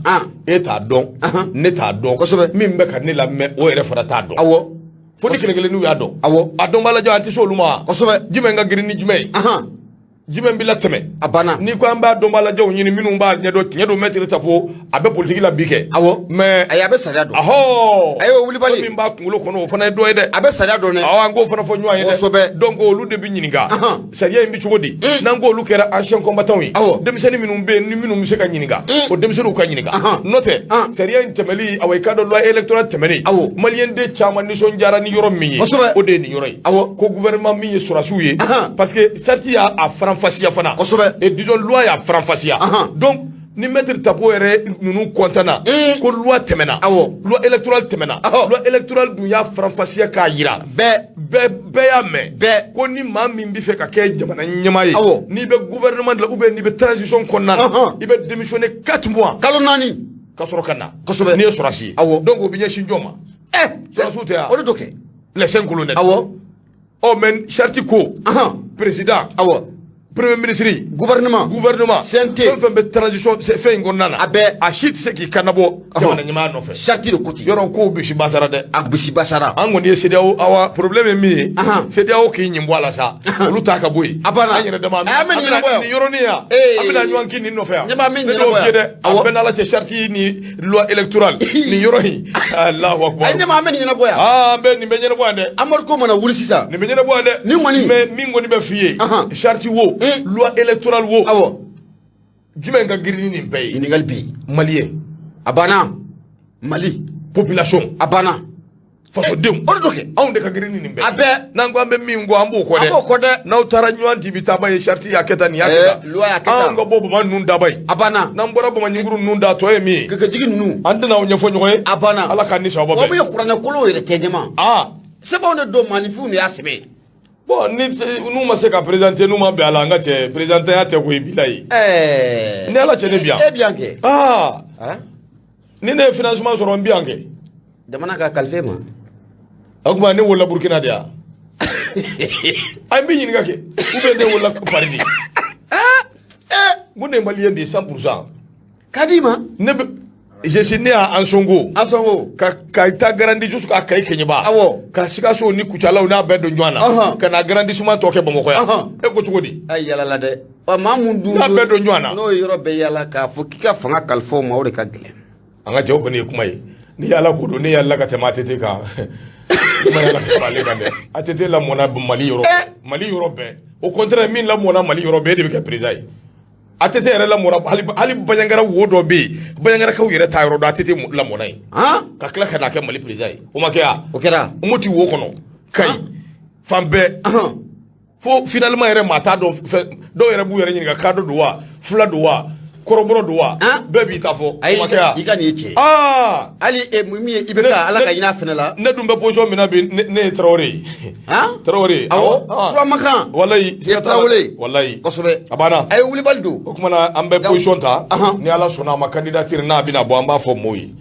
e t'a dɔn, ne t'a dɔn, min bɛ ka ne lamɛn, o yɛrɛ fana t'a dɔn. Fo ni kelen kelenninw y'a dɔn. A dɔn b'a lajɛ, an tɛ se olu ma. Jumɛn ka girin ni jumɛn ye? Jumɛn b'i la tɛmɛ? A banna. N'i ko an b'a dɔn b'a lajɛw ɲini minnu b'a ɲɛdɔn, tiɲɛ don, Maître Tapo a bɛ politique la bi kɛ. Mais Ayi, a bɛ sariya dɔn. Ahɔ. Ayi, o wulibali. Fɛn min b'a kunkolo kɔnɔ, o fana ye dɔ ye dɛ. A bɛ sariya dɔn dɛ. Awɔ, an k'o fana fɔ ɲɔgɔn ye dɛ. Donc olu de bɛ ɲininka sariya in bɛ cogo di. N'an ko olu kɛra ancien combattant ye, denmisɛnnin minnu bɛ yen ni minnu bɛ se ka ɲininka, o denmisɛnninw ka ɲininka. N'o tɛ, sariya in tɛmɛli, awa, i k'a dɔn, loi électorale tɛmɛnen, maliyɛn den caman nisɔndiyara ni yɔrɔ min ye, o de ye nin yɔrɔ ye. Ko gouvernement min ye sɔrɔdasiw ye, parce que charte y'a faranfasiya fana. Et disons, loi y'a faranfasiya. Donc ni Maître Tapo yɛrɛ ninnu kɔntanna ko loi tɛmɛna, loi électorale tɛmɛna, loi électorale dun y'a faranfasiya k'a yira bɛɛ. Bɛɛ, bɛɛ y'a mɛn. Bɛɛ. Ko ni maa min bɛ fɛ ka kɛ jamana ɲɛmaa ye, n'i bɛ gouvernement de la ou bien n'i bɛ transition kɔnɔna na, i bɛ démissionner 4 mois. Kalo 4. Ka sɔrɔ ka na. N'i ye sɔrɔdasi ye. Donc o bɛ ɲɛsin jɔn ma? Sɔrɔdasiw tɛ yan? O de don kɛ. Les cinq colonels. Ɔ, mais charte ko président, premier ministre, gouvernement, gouvernement, CNT, fɛn fɛn bɛ transition fɛn in kɔnɔna na, a bɛɛ, a si tɛ se k'i kannabɔ jamana ɲɛmaa nɔfɛ. Charte de ko ten. Yɔrɔ kow bisi basara dɛ. A bisi basara. An kɔni ye CEDEAO, awa, problème ye min ye, CEDEAO k'i ɲin bɔ a la sa, olu ta ka bɔ yen. A banna. An yɛrɛ dama an bɛ nin ɲɛnabɔ yan. Nin yɔrɔnin yan, an bɛna ɲɔgɔn kin nin nɔfɛ yan. Ɲɛmaa min Ne t'o ɲɛnabɔ f'i ye dɛ. yan. A bɛɛ n'Ala cɛ, charte ni loi électorale, nin yɔrɔ in, Alahu akubar. Ayi, ɲɛmaa, an bɛ nin ɲɛnabɔ yan. Aa, an bɛ nin bɛ ɲɛnabɔ yan dɛ. Amadu ko mana wuli sisan. Nin bɛ ɲɛnabɔ yan dɛ. Nin kɔni. Mais min kɔni bɛ f'i ye, charte wo, loi électorale wo, jumɛn ka girin ni nin bɛɛ ye? Ɲininkali bɛ yen. Maliyɛn. A banna, Mali. Population. A banna. Fasodenw. O de don kɛ. Anw de ka girin ni nin bɛɛ ye. A bɛɛ. N'an ko an bɛ min kɔ, an b'o kɔ dɛ. An b'o kɔ dɛ. N'aw taara ɲɔgɔn di bi taaba ye, charte y'a kɛ tan, nin y'a kɛ tan. Loi y'a kɛ tan. Anw ka bɔ bama ninnu daba ye. A banna. N'an bɔra bamaɲinkuru ninnu da, tɔ ye min ye, Kɛkɛjigi ninnu. an tɛna o ɲɛfɔ ɲɔgɔn ye. A banna. Ala k'an ni sababa Wa bɛn. min ye kuranɛkolo yɛrɛ tɛ ɲɛma. Sɛbɛnw de don, maaninfinw de y'a sɛbɛn. Bon, ni n'u ma se ka présenter, n'u ma bɛn a la, an ka cɛ, présidentya tɛ koyi, bilayi. Ni Ala cɛ, ne bi yan. E bi yan kɛ. Ni ne ye financement sɔrɔ, n bi yan kɛ. Jamana ka kalifa e ma. O tuma ne wolola Burukina de yan? A n b'i ɲininka kɛ, ou bien ne wolola Paris de? N ko ne ye maliyɛn de ye 100%. Ka di ma. Ne bɛ, je suis né à Ansongo. Ansongo. Ka taa grandi jusqu'à Kayi Keɲeba. Ka Sikaso ni Kucalaw n'a bɛɛ don ɲɔgɔn na. Ka na agrandissement tɔ kɛ Bamakɔ yan. E ko cogo di? A yalala dɛ. Wa maa mun dun. N'a bɛɛ don ɲɔgɔn na. N'o ye yɔrɔ bɛɛ yala k'a fɔ k'i ka fanga kalifa o ma, o de ka gɛlɛn. An ka cɛw kɔni ye kuma ye. N'i y'Ala ko don, ne yalala ka tɛmɛ ATT kan. Ne ma yala ka tɛmɛ ale kan dɛ. ATT lamɔna Mali yɔrɔ bɛɛ. Mali yɔrɔ bɛɛ. Au contraire, min lamɔna Mali yɔrɔ bɛɛ, e de bɛ kɛ président ye. ATT yɛrɛ lamɔna hali Bandiagara wo dɔ bɛ yen, Bandiagarakaw yɛrɛ t'a yɔrɔ dɔn, ATT lamɔna yen. Ka tila ka n'a kɛ Mali président ye. O ma kɛ wa? O kɛra. Moti wo kɔnɔ, Kayi, fan bɛɛ. Fo finalement yɛrɛ maa t'a dɔn fɛn dɔw yɛrɛ b'u yɛrɛ ɲininka kadɔ don wa, fula don wa. Kɔrɔbɔrɔ don wa? Han? Bɛɛ b'i ta fɔ. Ayi. O ma kɛ wa? I ka nin ye tiɲɛ ye. Aa. Hali min ye IBK, Ala ka hinɛ a fɛnɛ la. Ne dun bɛ position min na bi, ne ye Tarawele ye. Han. Tarawele. Awɔ. Ah. Turamakan. Walayi. I ye Tarawele ye. Walayi. Kosɛbɛ. A banna. A ye wulibali don. O tuma na an bɛ position ta. Ahan. Ni Ala sɔnna a ma, candidature n'a bɛna bɔ, an b'a fɔ maaw ye.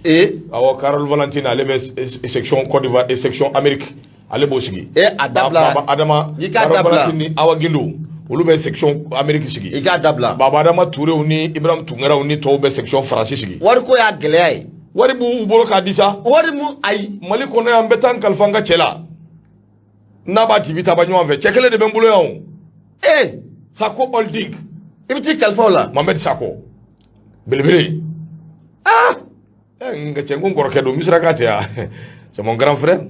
Awɔ, Carole Valentine, ale bɛ section Côte d'Ivoire et section Amérique, ale b'o sigi. E, a dabila. Baba Adama. I k'a Carole dabila. Valentine ni Awa Gindo, olu bɛ section Amérique sigi. I k'a dabila. Baba Adama Touréw ni Ibrahim Tunkaraw ni tɔw bɛ section Faransi sigi. Wariko y'a gɛlɛya ye. Wari b'u bolo k'a di sa. Wari mu, ayi. Mali kɔnɔ yan, n bɛ taa n kalifa n ka cɛ la. N'a b'a tibi ta ba ɲɔgɔn fɛ, cɛ kelen de bɛ n bolo yan o. Sako Holding. I bɛ t'i kalifa o la. Mohamed Sako. Belebele. Ah. Nka cɛ, n ko n kɔrɔkɛ don, Misiraka tɛ yan. C'est mon grand frère.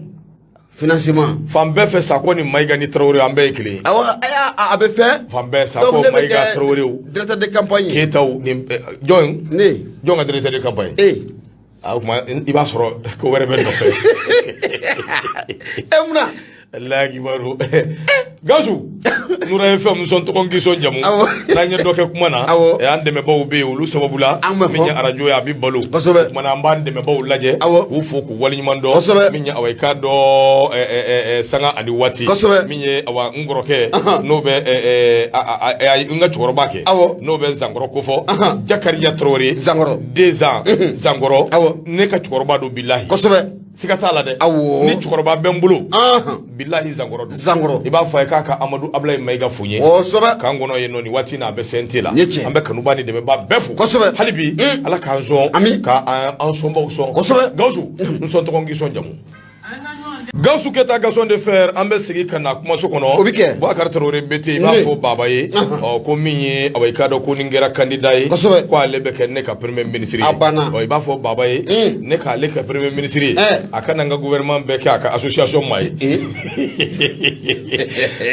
Financement. Fan bɛɛ fɛ, Sako ni Mayiga ni Tarawele, an bɛɛ ye kelen ye. Awɔ, a bɛ fɛn. Fan bɛɛ, Sako, Mayiga, Tarawelew. Directeur de campagne. Keyitaw ni jɔn? Ne. Jɔn ka directeur de campagne? E. A o tuma i b'a sɔrɔ ko wɛrɛ bɛ nɔfɛ. E, mun na? Alakibaru. Gawusu, Nura ye fɛn min sɔn tɔgɔ k'i sɔn jamu. N'an ye dɔ kɛ kuma na. An dɛmɛbaaw bɛ yen, olu sababu la. An bɛ Min ye fɔ. arajo ye, a bɛ balo. Kosɛbɛ. O tuma na an b'an dɛmɛbaaw lajɛ. K'u fo, k'u waleɲuman dɔn. Min ye awa, i k'a dɔn sanga ani waati. Min ye awa n kɔrɔkɛ, n'o bɛ ɛ, ɛ, a a a n ka cɛkɔrɔba kɛ. N'o bɛ Zankɔrɔ kofɔ. Jakariya Tarawele. Zankɔrɔ. 2 ans Zankɔrɔ. Ne ka cɛkɔrɔba don, bilahi. Siga t'a la dɛ. Ni cɛkɔrɔba bɛ n bolo, bilahi, Zankɔrɔ don. Zankɔrɔ. I b'a fɔ a ye k'a ka Amadu Abulayi Mayiga fo n ye. K'an kɔnɔ yen nɔ nin waati in na, a bɛ CNT la. Nin ye tiɲɛ. An bɛ kanuba ni dɛmɛba bɛɛ fo. Hali bi, Ala k'an sɔn. Ami. Ka an sɔnbaw sɔn. Gawusu, n sɔn tɔgɔ, n k'i sɔn jamu. Gawusu Keyita, Gaston de Fer, an bɛ segin ka na kumaso kɔnɔ. O bɛ kɛ. Bubakari Tarawele BT, i b'a Ne. fɔ Baba ye. Ɔ, ko min ye awa, i k'a dɔn ko ni n kɛra candidat ye. Ko ale bɛ kɛ ne ka premier ministre ye. A banna. Ɔ, i b'a fɔ Baba ye, ne k'ale kɛ premier ministre ye. A kana n ka gouvernement bɛɛ kɛ a ka association maa ye.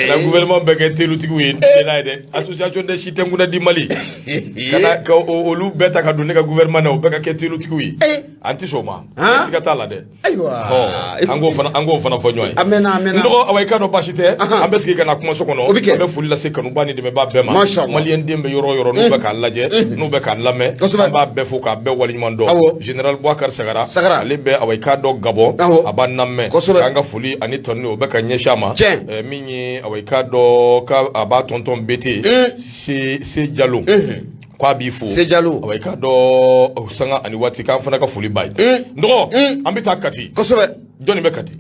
Na gouvernement bɛɛ kɛ telutigiw ye, n tɛ n'a ye dɛ. Association des Sitenkunna di Mali. Ka na ka olu bɛɛ ta ka don ne ka gouvernement na, o bɛɛ ka kɛ telutigiw ye. An tɛ sɔn o ma. Han? Siga t'a la dɛ. Ayiwa. Ɔ, an k'o fana fɔ ɲɔgɔn ye. A mɛnna, a mɛnna. N dɔgɔ, awa, i k'a dɔn baasi tɛ. An bɛ sigi ka na kumaso kɔnɔ. O bɛ kɛ. An bɛ foli lase kanuba ni dɛmɛba bɛɛ ma. Masha Allah. Maliyɛn den bɛ yɔrɔ o yɔrɔ, n'u bɛ k'a lajɛ, n'u bɛ k'a lamɛn. An b'a bɛɛ fo k'a bɛɛ waleɲuman dɔn. Général Boubacar Sagara. Sagara. Ale bɛ, awa, i k'a dɔn Gabon. A b'an lamɛn. K'an ka foli ani tanu, o bɛ ka ɲɛsin a ma. Min ye, awa, i k'a dɔn k'a a b'a tonton BT. Se Jalo. K'a b'i fo. Se Jalo. Awa, i k'a dɔn sanga ani waati, k'an fana ka foli b'a ye. N dɔgɔ, an bɛ taa Kati. Jɔnni bɛ Kati?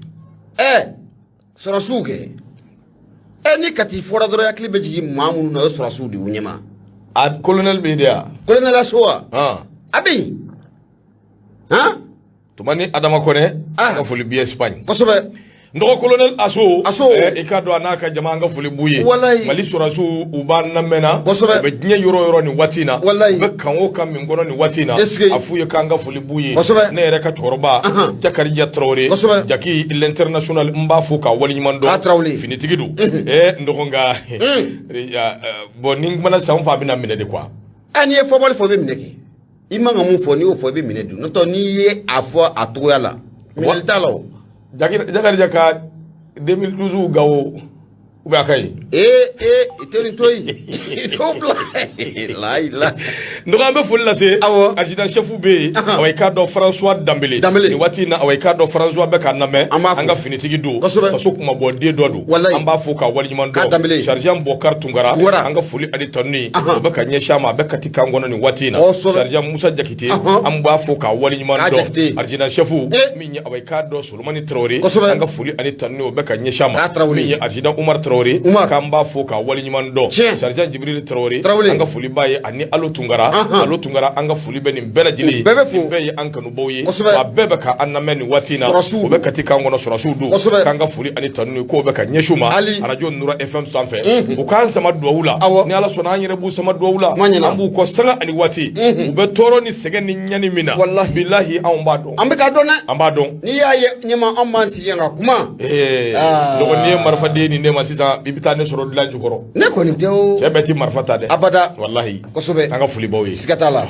Sɔrɔsiw kɛ. Ni Kati fɔra dɔrɔn, hakili bɛ jigin maa minnu na, o ye sɔrɔsiw de y'u ɲɛma. A colonel bɛ yen de wa? Colonel Aso wa? A bɛ yen. Han? Tumani Adama Kɔnɛ, an ka foli b'i ye Espagne. N dɔgɔ, colonel Aso. Aso. I k'a dɔn a n'a ka jama, an ka foli b'u ye. Walayi. Mali sɔrɔsiw, u b'an lamɛnna. U bɛ diɲɛ yɔrɔ o yɔrɔ nin waati in na. Walayi. U bɛ kan o kan min kɔnɔ nin waati in na. Est-ce que- A f'u ye k'an ka foli b'u ye. Ne yɛrɛ ka cɛkɔrɔba, Jakarija Tarawele. Jaki l'international, n b'a fo k'a waleɲuman dɔn. Ah, Tarawele. Finitigi don. N dɔgɔ, nka bon, ni n kumana sisan, n fa bɛna minɛ de quoi. N'i ye fɔbali fɔ, i bɛ minɛ kɛ. I man ka mun fɔ, n'i y'o fɔ, i bɛ minɛ dun. N'o tɛ, n'i ye a fɔ a togoya la, minɛli t'a la o. Jakarija ka 2012 Gawo ou bien a ka ɲi. Ee, i tɛ nin to yen, i t'o bila layi la. N dɔgɔ, an bɛ foli lase. Adjudant chef bɛ yen. Awa, i k'a dɔn François Danbele. Danbele. Nin waati in na, awa, i k'a dɔn François bɛ k'an lamɛn. An b'a fo. An ka finitigi don. Faso kunmabɔden dɔ don. Walayi. An b'a fo k'a waleɲuman K'a dɔn. Danbele. Sergent Bɔkari Tunkara. Tunkara. An ka foli ani tanuni, o bɛ ka ɲɛsin a ma, a bɛ Kati kan kɔnɔ nin waati in na. Sergent Musa Jakite. An b'a fo k'a waleɲuman K'a dɔn. Jakite. Adjudant chef, min ye, awa, i k'a dɔn Solomani Tarawele. An ka foli ani tanuni, o bɛ ka ɲɛsin a ma. K'a Tarawele. Min ye adjudant Umar Tarawele. Umar. K'an b'a fo k'a waleɲuman dɔn. Sergent Jibril Tarawele. Tarawele. An ka foli b'a ye ani Alo Tunkara. Alo Tunkara, an ka foli bɛ nin bɛɛ lajɛlen ye. U bɛɛ bɛ fo. Nin bɛɛ ye an kanubaw ye. Wa bɛɛ bɛ ka an lamɛn nin waati in na. Sɔrɔsiw U bɛ Kati kan kɔnɔ, sɔrɔsiw don. Kosɛbɛ. K'an ka foli ani tanuni k'o bɛ ka ɲɛsin u ma. Ali. Radio Nura FM sanfɛ. U k'an sama duwawu la. Ni Ala sɔnna, an yɛrɛ b'u sama duwawu la. Kuma ɲɛna. An b'u kɔ sanga ani waati. U bɛ tɔɔrɔ ni sɛgɛn ni ɲani min na. Walahi. Bilahi, anw b'a dɔn. An bɛ k'a dɔn dɛ. An b'a dɔn. N'i y'a ye ɲɛma, anw b'an sigi yan ka kuma. Dɔgɔ, n'i ye marifaden ni ne ma sisan, i bɛ taa ne sɔrɔ dilan jukɔrɔ. Ne kɔni tɛ o. Cɛ bɛɛ ti marifa ta dɛ. Abada. Walahi. Kosɛbɛ. An ka foli b'aw ye. Siga t'a la.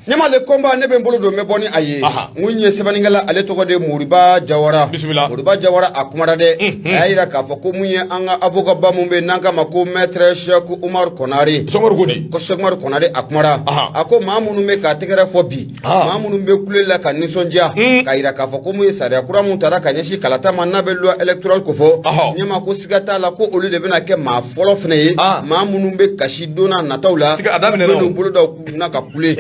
Ɲama, Le Combat, ne bɛ n bolo don, n bɛ bɔ ni a ye. Mun ye sɛbɛnnikɛla, ale tɔgɔ de Moriba Jawara. Bisimila. Moriba Jawara, a kumara dɛ. A y'a yira k'a fɔ ko mun ye an ka avocat ba mun bɛ yen n'an k'a ma ko maître Cheikh Oumar Konare. Sɔngɔri ko di? Ko Cheikh Oumar Konare, a kumara. A ko maa minnu bɛ ka tɛgɛrɛ fɔ bi, maa minnu bɛ kule la ka nisɔndiya k'a yira k'a fɔ ko mun ye sariya kura mun tara ka ɲɛsin kalata ma, n'a bɛ loi électorale kofɔ, ɲɛma ko siga t'a la ko olu de bɛna kɛ maa fɔlɔ fana ye, maa minnu bɛ kasi don n'a nataw la. Siga a daminɛna. U bɛ n'u bolo da u kunna ka kule.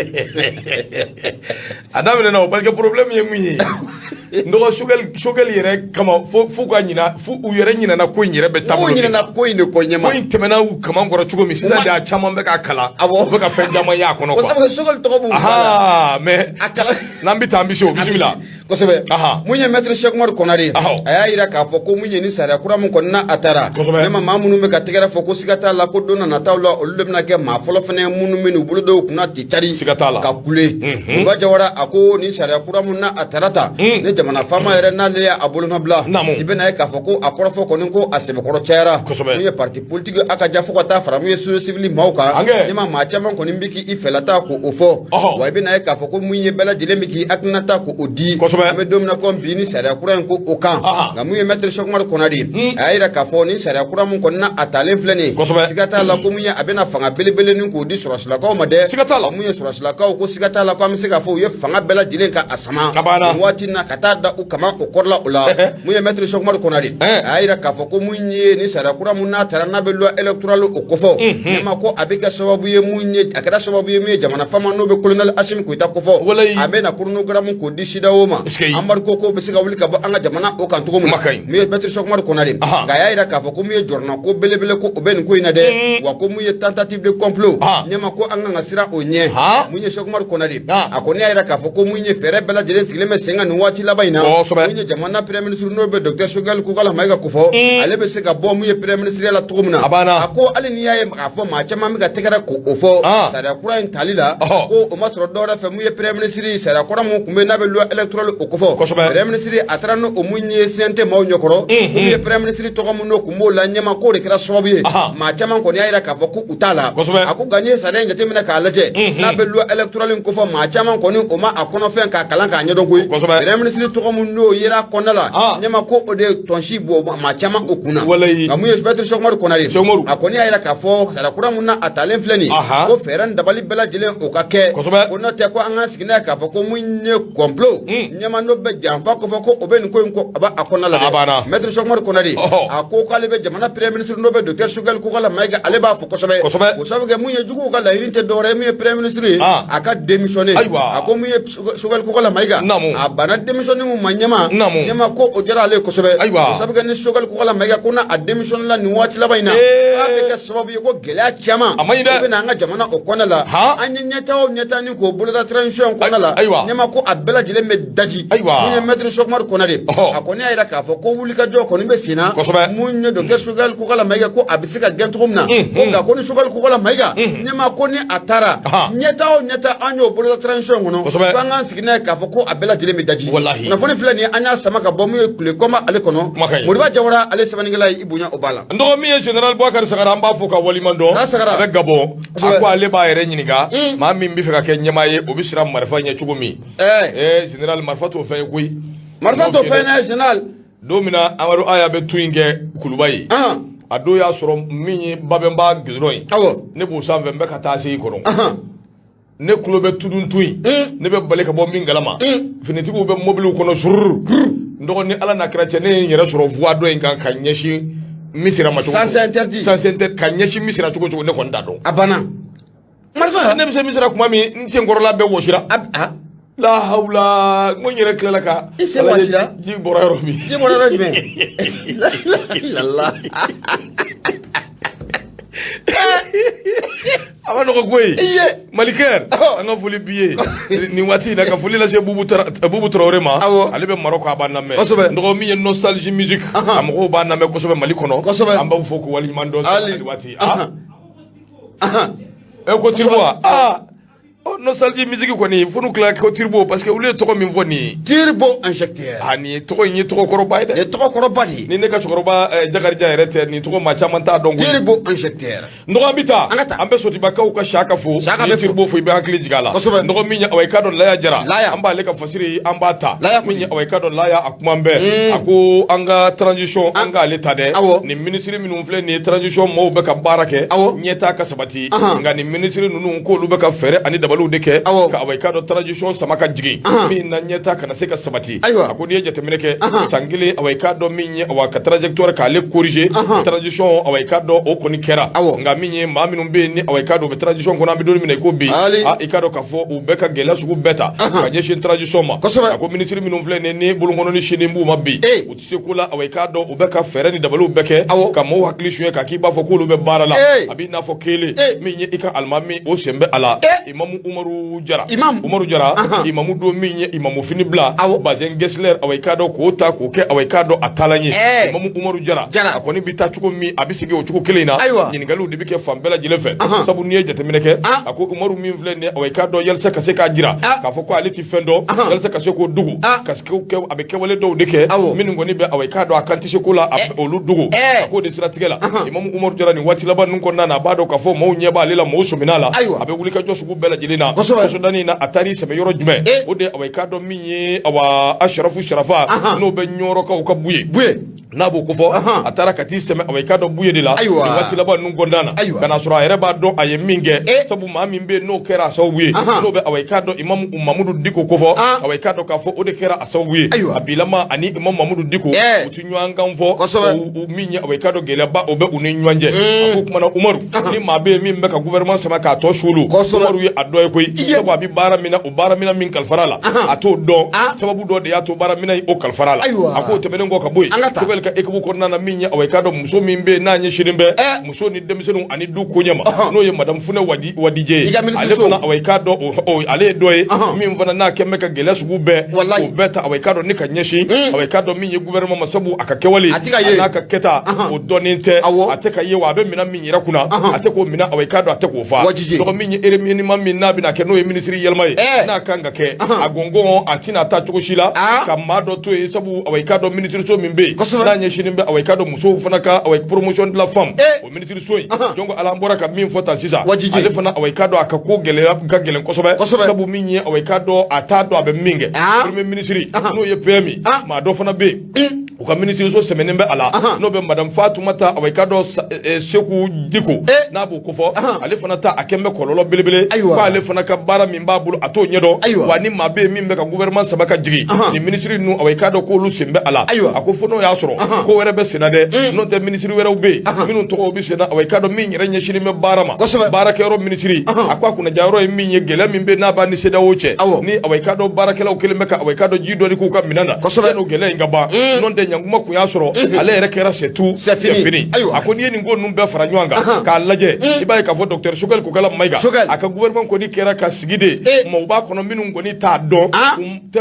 A daminɛna o, parce que problème ye mun ye, n dɔgɔ, Choguel yɛrɛ kama fo ka ɲina, fo u yɛrɛ ɲinana ko in yɛrɛ bɛ taabolo min. Ɲinana ko in de kɔ, ɲɛma. Ko in tɛmɛna u kaman kɔrɔ cogo min, sisan de a caman bɛ k'a kalan. U bɛ ka fɛn caman y'a kɔnɔ quoi. O sabu Choguel tɔgɔ b'u la. Mais a kalan. N'an bɛ taa, an bɛ se o, bisimila. Kosɛbɛ. Mun ye maître Cheikh Oumar Konare, a y'a yira k'a fɔ ko mun ye ni sariya kura mun kɔni n'a a taara, ne ma maa minnu bɛ ka tɛgɛrɛ fɔ, ko siga t'a la ko don na nataw la, olu de bɛna kɛ maa fɔlɔ fana ye minnu bɛ n'u bolo da u kunna ten cari. Siga t'a la. Ka kule. Moriba Jawara, a ko ni sariya kura mun n'a a taara ta, ni jamana faama yɛrɛ n'ale y'a bolonɔbila, i bɛna ye k'a fɔ ko a kɔrɔfɔ kɔni, ko a sɛbɛkɔrɔ cayara. Mun ye parti politique a ka ja, fo ka taa fara mun ye société civile maaw kan, ne ma maa caman kɔni bɛ k'i fɛlata k'o fɔ. Wa i bɛna ye k'a fɔ ko mun ye bɛɛ lajɛlen bɛ k'i hakilinata k'o di. An bɛ don min na komi bi, ni sariya kura in ko o kan. Nka mun ye maître Cheikh Oumar Konare, a y'a yira k'a fɔ ni sariya kura mun kɔni na a talen filɛ nin ye, siga t'a la ko mun ye a bɛna fanga belebele ni k'o di sɔrɔsilakaw ma dɛ. Siga t'a la. Mun ye sɔrɔsilakaw ko siga t'a la ko an bɛ se k'a fɔ u ye fanga bɛɛ lajɛlen ka a sama nin waati in na ka taa da u kaman o kɔrɔla o la. Mun ye maître Cheikh Oumar Konare, a y'a yira k'a fɔ ko mun ye ni sariya kura mun n'a taara, n'a bɛ loi électorale o kofɔ, ne ma ko a bɛ kɛ sababu ye, mun ye a kɛra sababu ye min ye jamana faama n'o bɛ colonel Assimi Goïta kofɔ, a bɛ na chronogramme k'o di CEDEAO ma, embargo ko bɛ se ka wuli ka bɔ an ka jamana o kan cogo min na. Mun ye maître Cheikh Oumar Konare, nka a y'a yira k'a fɔ ko mun ye jɔrɔna ko belebele ko o bɛ nin ko in na dɛ. Wa ko mun ye tentative de complot, ne ma ko an kan ka siran o ɲɛ. Mun ye Cheikh Oumar Konare, a kɔni y'a yira k'a fɔ ko mun ye fɛɛrɛ bɛɛ lajɛlen sigilen bɛ sen kan nin waati laban in na. Mun ye jamana premier ministre n'o bɛ docteur Choguel Kokalla Maïga kofɔ, ale bɛ se ka bɔ mun ye premier ministre la cogo min na. A ko hali n'i y'a ye k'a fɔ maa caman bɛ ka tɛgɛrɛ k'o fɔ sariya kura in tali la, ko o ma sɔrɔ dɔwɛrɛ fɛ, mun ye premier ministre sariya kura mun tun bɛ n'a bɛ loi électorale o kofɔ, premier ministre a taara n'o mun ye CNT maaw ɲɛkɔrɔ, mun ye premier ministre tɔgɔ mun n'o tun b'o la ɲɛma, k'o de kɛra sababu ye maa caman kɔni y'a yira k'a fɔ ko u t'a la. A ko nka n'i ye sariya in jateminɛ k'a lajɛ, n'a bɛ loi électorale in kofɔ, maa caman kɔni o ma a kɔnɔfɛn k'a kalan k'a ɲɛdɔn koyi. Premier ministre tɔgɔ mun n'o yera kɔnɔna la, ɲɛma ko o de ye tɔnsi bɔ maa caman o kunna. Nka mun ye maître Cheikh Oumar Konare, a kɔni y'a yira k'a fɔ sariya kura mun na a talen filɛ nin ye, ko fɛɛrɛ ni dabali bɛɛ lajɛlen o ka kɛ, ko n'o tɛ ko an k'an sigi n'a ye k'a fɔ ko mun ye complot, ɲɛma n'o bɛ janfa kofɔ, ko o bɛ nin ko in ko a b'a kɔnɔna la dɛ. Maître Cheikh Oumar Konare, a ko k'ale bɛ jamana premier ministre n'o bɛ docteur Choguel Kokalla Maïga, ale b'a fɔ kosɛbɛ. O sabu kɛ mun ye juguw ka laɲini tɛ dɔwɛrɛ ye, mun ye premier ministre ye a ka démissionner. A ko mun ye Choguel Kokalla Maïga, a banna démissionner mun ma, ɲɛma ɲɛma ko o diyara ale ye kosɛbɛ. O sabu kɛ ni Choguel Kokalla Maïga ko n'a a démissionner la nin waati laban in na, k'a bɛ kɛ sababu ye ko gɛlɛya caman o bɛ na an ka jamana o kɔnɔna la. An ye ɲɛtaa o ɲɛtaa ni k'o boloda transition in kɔnɔna la, ɲɛma ko a bɛɛ lajɛlen bɛ daji. Mun ye maître Cheikh Oumar Konare, a kɔni y'a yira k'a fɔ ko wulikajɔ kɔni bɛ sen na. Mun ye docteur Choguel Kokalla Maïga, ko a bɛ se ka gɛn cogo min na, ko nka ko ni Choguel Kokalla Maïga, ɲɛma ko ni a taara, ɲɛtaa o ɲɛtaa an y'o boloda transition in kɔnɔ, ko an k'an sigi n'a ye k'a fɔ ko a bɛɛ lajɛlen bɛ daji. Kunnafoni filɛ nin ye, an y'a sama ka bɔ mun ye Le Combat ale kɔnɔ. Moriba Jawara, ale sɛbɛnnikɛla ye, i bonya o b'a la. N dɔgɔ, min ye général Boubacar Sagara, an b'a fo ka waliman dɔn. A bɛ Gabon. A ko ale b'a yɛrɛ ɲininka, maa min bɛ fɛ ka kɛ ɲɛmaa ye, o bɛ siran marifa ɲɛ cogo min. Général, marifa t'o fɛn ye koyi. Marifa t'o fɛn ye, général. Don min na Amadu Aya bɛ tun in kɛ Kuluba ye, a don y'a sɔrɔ min ye Babɛnba goudron ye, ne b'o sanfɛ, n bɛ ka taa se i kɔrɔ, ne tulo bɛ tudun tun in, ne bɛ bali ka bɔ min kalama, finitigiw bɛ mobiliw kɔnɔ sururu. N dɔgɔ, ni Ala n'a kɛra cɛ, ne ye n yɛrɛ sɔrɔ voie dɔ in kan ka ɲɛsin Misira ma cogo Sens interdit. Sens interdit ka ɲɛsin Misira cogo cogo, ne kɔni t'a dɔn. A banna. Marifa. Ne bɛ se Misira tuma min, n senkɔrɔla bɛɛ wɔsira. La hawla, n ko n yɛrɛ tilala ka I sen wɔsira? Ji bɔra yɔrɔ min. Ji bɔra yɔrɔ jumɛn? La ilaha illallah. A ma nɔgɔ koyi. I ye. Malikɛ, an ka foli b'i ye nin waati in na, ka foli lase Bubu Tarawele ma. Ale bɛ Maroc, a b'an lamɛn. N dɔgɔ, min ye Nostalgie Musique, a mɔgɔw b'an lamɛn kosɛbɛ Mali kɔnɔ. An b'aw fo k'u waleɲuman dɔn nin waati. E ko Tiribo wa? Aa. Ɔ, nostalgie musique kɔni, fo n'u tila ko Turbo, parce que olu ye tɔgɔ min fɔ nin ye. Turbo injecteur. A nin ye tɔgɔ in ye tɔgɔ kɔrɔba ye dɛ. Nin ye tɔgɔ kɔrɔba de ye. Ni ne ka cɛkɔrɔba Jakarija yɛrɛ tɛ, nin tɔgɔ maa caman t'a dɔn koyi. Turbo injecteur. Nɔgɔ, an bɛ taa. An ka taa. An bɛ Sotibakaw ka Saka fo. Saka N'i bɛ fo. Turbo fo, i bɛ hakili jigin a la. Nɔgɔ, min ye, awa, i k'a dɔn Laya Jara. Laya. An b'ale ka fasiri, an b'a ta. Laya Min ye, kɔni. awa, i k'a dɔn Laya, a kuma bɛɛ, a ko an ka transition, an k'ale ta dɛ. Nin minisiri minnu filɛ nin ye, transition maaw bɛ ka baara kɛ ɲɛtaa ka sabati, nka nin minisiri ninnu, k'olu bɛ ka fɛɛrɛ ani dabaliw de kɛ ka, awa, i k'a dɔn transition sama ka jigin, min na ɲɛtaa kana se ka sabati. A ko n'i ye jateminɛ kɛ san kelen, awa, i k'a dɔn min ye, awa, ka trajectoire k'ale corriger transition, awa, i k'a dɔn o kɔni kɛra. Nka min ye maa minnu bɛ yen ni, awa, i k'a dɔn u bɛ transition kɔnɔ, an bɛ don min na i ko bi, a i k'a dɔn k'a fɔ u bɛɛ ka gɛlɛya sugu bɛɛ ta ka ɲɛsin transition ma. A ko minisiri minnu filɛ nin ye, ni bolonkɔnɔ ni sini b'u ma bi, u tɛ se ko la. Awa, i k'a dɔn u bɛ ka fɛɛrɛ ni dabaliw bɛɛ kɛ ka maaw hakili suɲɛ k'a k'i b'a fɔ k'olu bɛ baara la. A b'i n'a fɔ kelen min ye i ka alimami, o sen bɛ a la, Imamu Umaru Jara. Imam. Umaru Jara, imamu don min ye imamu fini bila, bazin Getzner, awa, i k'a dɔn k'o ta k'o kɛ, awa, i k'a dɔn a taalan ye. Imamu Umaru Jara, Jara. a kɔni bɛ taa cogo min, a bɛ segin o cogo kelen in na. Ɲininkaliw de bɛ kɛ fan bɛɛ lajɛlen fɛ, sabu n'i ye jateminɛ kɛ, a ko Umaru min filɛ nin ye, awa, i k'a dɔn yalisa ka se k'a jira k'a fɔ ko ale tɛ fɛn dɔn, yalisa ka se k'o dogo, ka se k'o kɛ, a bɛ kɛwale dɔw de kɛ minnu kɔni bɛ, awa, i k'a dɔn a kan tɛ se ko la, a bɛ olu dogo. A k'o de siratigɛ la, Imamu Umaru Jara, nin waati laban ninnu kɔnɔna na, a b'a dɔn k'a fɔ maaw ɲɛ b'ale la, maaw sɔmina la. A bɛ wuli ka jɔ sugu bɛɛ lajɛlen na. Kɔsɔdani in na, a taar'i sɛmɛ yɔrɔ jumɛn? O de, awa, i k'a dɔn min ye, awa, Asharafu Sharafa, n'o bɛ Ɲɔrɔkaw ka Buye. Buye. N'a b'o kofɔ, a taara ka t'i sɛmɛ, awa, i k'a dɔn Buye de la nin waati laban ninnu kɔnɔna na, ka n'a sɔrɔ a yɛrɛ b'a dɔn a ye min kɛ, sabu maa min bɛ yen n'o kɛra a sababu ye, n'o bɛ, awa, i k'a dɔn Imamu Mamudu Diko kofɔ, awa, i k'a dɔn k'a fɔ o de kɛra a sababu ye. A bilama ani Imamu Mamudu Diko, u ti ɲɔgɔn kan fɔ. O min ye, awa, i k'a dɔn gɛlɛyaba o bɛ u ni ɲɔgɔn cɛ. A ko kumana Umaru, ni maa bɛ yen min bɛ ka gouvernement sama k'a tɔ suulu, Umaru ye a dɔ ye koyi, sabu a bɛ baara min na, o baara min min kalifara la, a t'o dɔn. Sababu dɔ de y'a to baara min o kalifara la. A k'o tɛmɛnen kɔ ka bɔ yen, An ka taa. Choguel ka équipe kɔnɔna na, min ye, awa, i k'a dɔn muso min bɛ yen n'a ɲɛsinnen bɛ muso ni denmisɛnninw ani du koɲɛ ma, n'o ye madame Funɛ Wadije ye, I ka ministre ale so. fana, awa, i k'a dɔn ale ye dɔ ye min fana n'a kɛn bɛ ka gɛlɛya sugu bɛɛ o bɛɛ ta, awa, i k'a dɔn ni ka ɲɛsin, awa, i k'a dɔn min ye gouvernement ma, sabu a ka kɛwale A tɛ ka ye. a n'a ka kɛta, o dɔnnen tɛ. A tɛ ka ye wa, a bɛ minɛn min yɛrɛ kunna, a tɛ k'o minɛ, awa, i k'a dɔn a tɛ k'o fa. Wajije. Dɔgɔ min ye remaniement min n'a bɛna kɛ, n'o ye minisiri yɛlɛma ye, n'a kan ka kɛ, a gɔngɔn a tɛna taa cogo si la ka maa dɔ to yen, sabu, awa, i k'a dɔn minisiriso min bɛ yen n'a ɲɛsinnen bɛ, awa, i k'a dɔn musow fana ka, awa, promotion de la femme, o minisiriso in, donc ala an bɔra ka min fɔ tan sisan, Wajije. ale fana, awa, i k'a dɔn a ka ko gɛlɛya ka gɛlɛn kosɛbɛ, sabu min ye, awa, i k'a dɔn a t'a dɔn a bɛ min kɛ. Premier ministre, n'o ye PM, maa dɔ fana bɛ yen, u ka minisiriso sɛmɛnen bɛ a la, n'o bɛ madame Fatumata, awa, i k'a dɔn Seku Diko, n'a b'o kofɔ, ale fana ta a kɛn bɛ kɔlɔlɔ belebele, k'ale fana ka baara min b'a bolo, a t'o ɲɛdɔn. Wa ni maa bɛ yen min bɛ ka gouvernement sama ka jigin, nin minisiri ninnu, awa, i k'a dɔn k'olu sen bɛ a la. A ko fo n'o y'a sɔrɔ ko wɛrɛ bɛ sen na dɛ, n'o tɛ minisiri wɛrɛw bɛ yen minnu tɔgɔw bɛ sen na, awa, i k'a dɔn min yɛrɛ ɲɛsinnen bɛ baara ma, baarakɛyɔrɔ minisiri. A ko a kunnajayɔrɔ ye min ye, gɛlɛya min bɛ n'a b'a ni CEDEAO cɛ, ni, awa, i k'a dɔn baarakɛlaw kɛlen bɛ ka, awa, i k'a dɔn ji dɔɔni k'u ka minɛn na, yan'o gɛlɛya in ka ban, n'o tɛ ɲankuma kun y'a sɔrɔ ale yɛrɛ kɛra c'est tout, C'est fini. A ko n'i ye nin ko ninnu bɛɛ fara ɲɔgɔn kan k'a lajɛ, i b'a ye k'a fɔ docteur Choguel Kokala Mayiga, a ka gouvernement kɔni kɛra ka sigi de, maaw b'a kɔnɔ minnu kɔni t'a dɔn,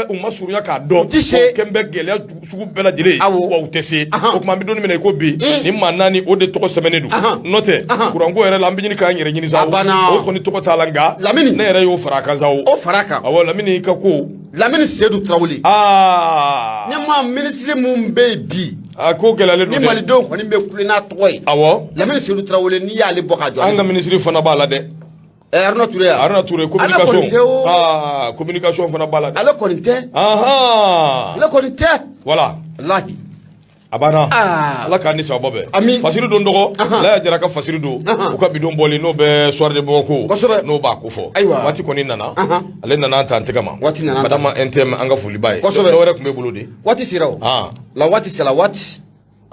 u ma surunya k'a dɔn, U tɛ se. o kɛn bɛ gɛlɛya sugu bɛɛ lajɛlen ye, wa u tɛ se. O tuma an bɛ don min na i ko bi, nin maa naani o de tɔgɔ sɛbɛnnen don. N'o tɛ kuranko yɛrɛ la, an bɛ ɲini k'an yɛrɛ ɲini sa. A banna. O kɔni tɔgɔ t'a la, nka Lamini. ne yɛrɛ y'o fara a kan sa o. O fara a kan. Awɔ, Lamini ka ko. Lamini Seydou Tarawele. Ɲɛmaa minisiri mun bɛ yen bi, A ko gɛlɛyalen ni don dɛ. Malidenw kɔni bɛ kule n'a tɔgɔ ye, Lamini Seydou Tarawele, n'i y'ale bɔ ka jɔ, An ka minisiri fana b'a la dɛ. Haruna Ture ya. Haruna Touré. Ale Communication. kɔni tɛ o. Communication fana b'a la dɛ. Ale kɔni tɛ. Ale kɔni tɛ. Voilà. Walahi. A banna. Ala k'an ni sababa bɛn. Ami. Fasiri don dɔgɔ. Laya Jara ka fasiri don, u ka bidon bɔlen, n'o bɛ soir de Bamako, n'o b'a ko fɔ. Waati kɔni nana, ale nana ta an tɛgɛ ma. Waati nana. Madame NTM, an ka foli b'a ye. Dɔ wɛrɛ tun bɛ bolo de. Waati sera o. La waati sera waati.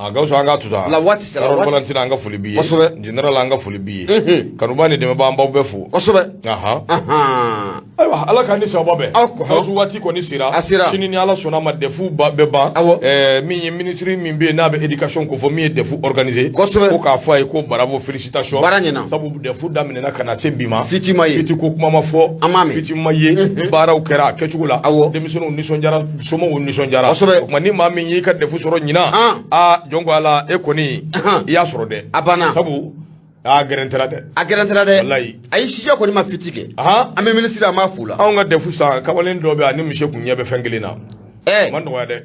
Ah, Gawusu, an k'a to tan. La waati sera Yɔrɔ waati. Valentine, an ka foli b'i ye. Général, an ka foli b'i ye. Kanuba ni dɛmɛba, an b'aw bɛɛ fo. Ayiwa, ala k'an ni sababa bɛn. Aw kɔ. Gawusu, waati kɔni sera. A sera. Sini ni Ala sɔnna a ma, DEF bɛ ban. Min ye minisiri min bɛ yen n'a bɛ éducation ko fɔ, min ye DEF organiser, ko k'a fɔ a ye ko bravo, félicitation. Baara ɲɛna. Sabu DEF daminɛna ka na se bi ma, Fiti ma ye. Fiti ko kuma ma fɔ. An m'a mɛn. Fiti ma ye. Baaraw kɛra a kɛcogo la. Denmisɛnninw nisɔndiyara, somɔgɔw nisɔndiyara. O tuma ni maa min y'i ka DEF sɔrɔ ɲinan, aa, jɔn ko Ala, e kɔni, i y'a sɔrɔ dɛ. A banna. Sabu A gɛrɛntɛra dɛ. A gɛrɛntɛra dɛ. Walayi. Ayi, sijɛ kɔni ma fiti kɛ. An bɛ minisiri, an b'a fo la. Anw ka DEF san, kamalen dɔ bɛ, ani monsieur kun ɲɛ bɛ fɛn kelen na. O ma nɔgɔya dɛ.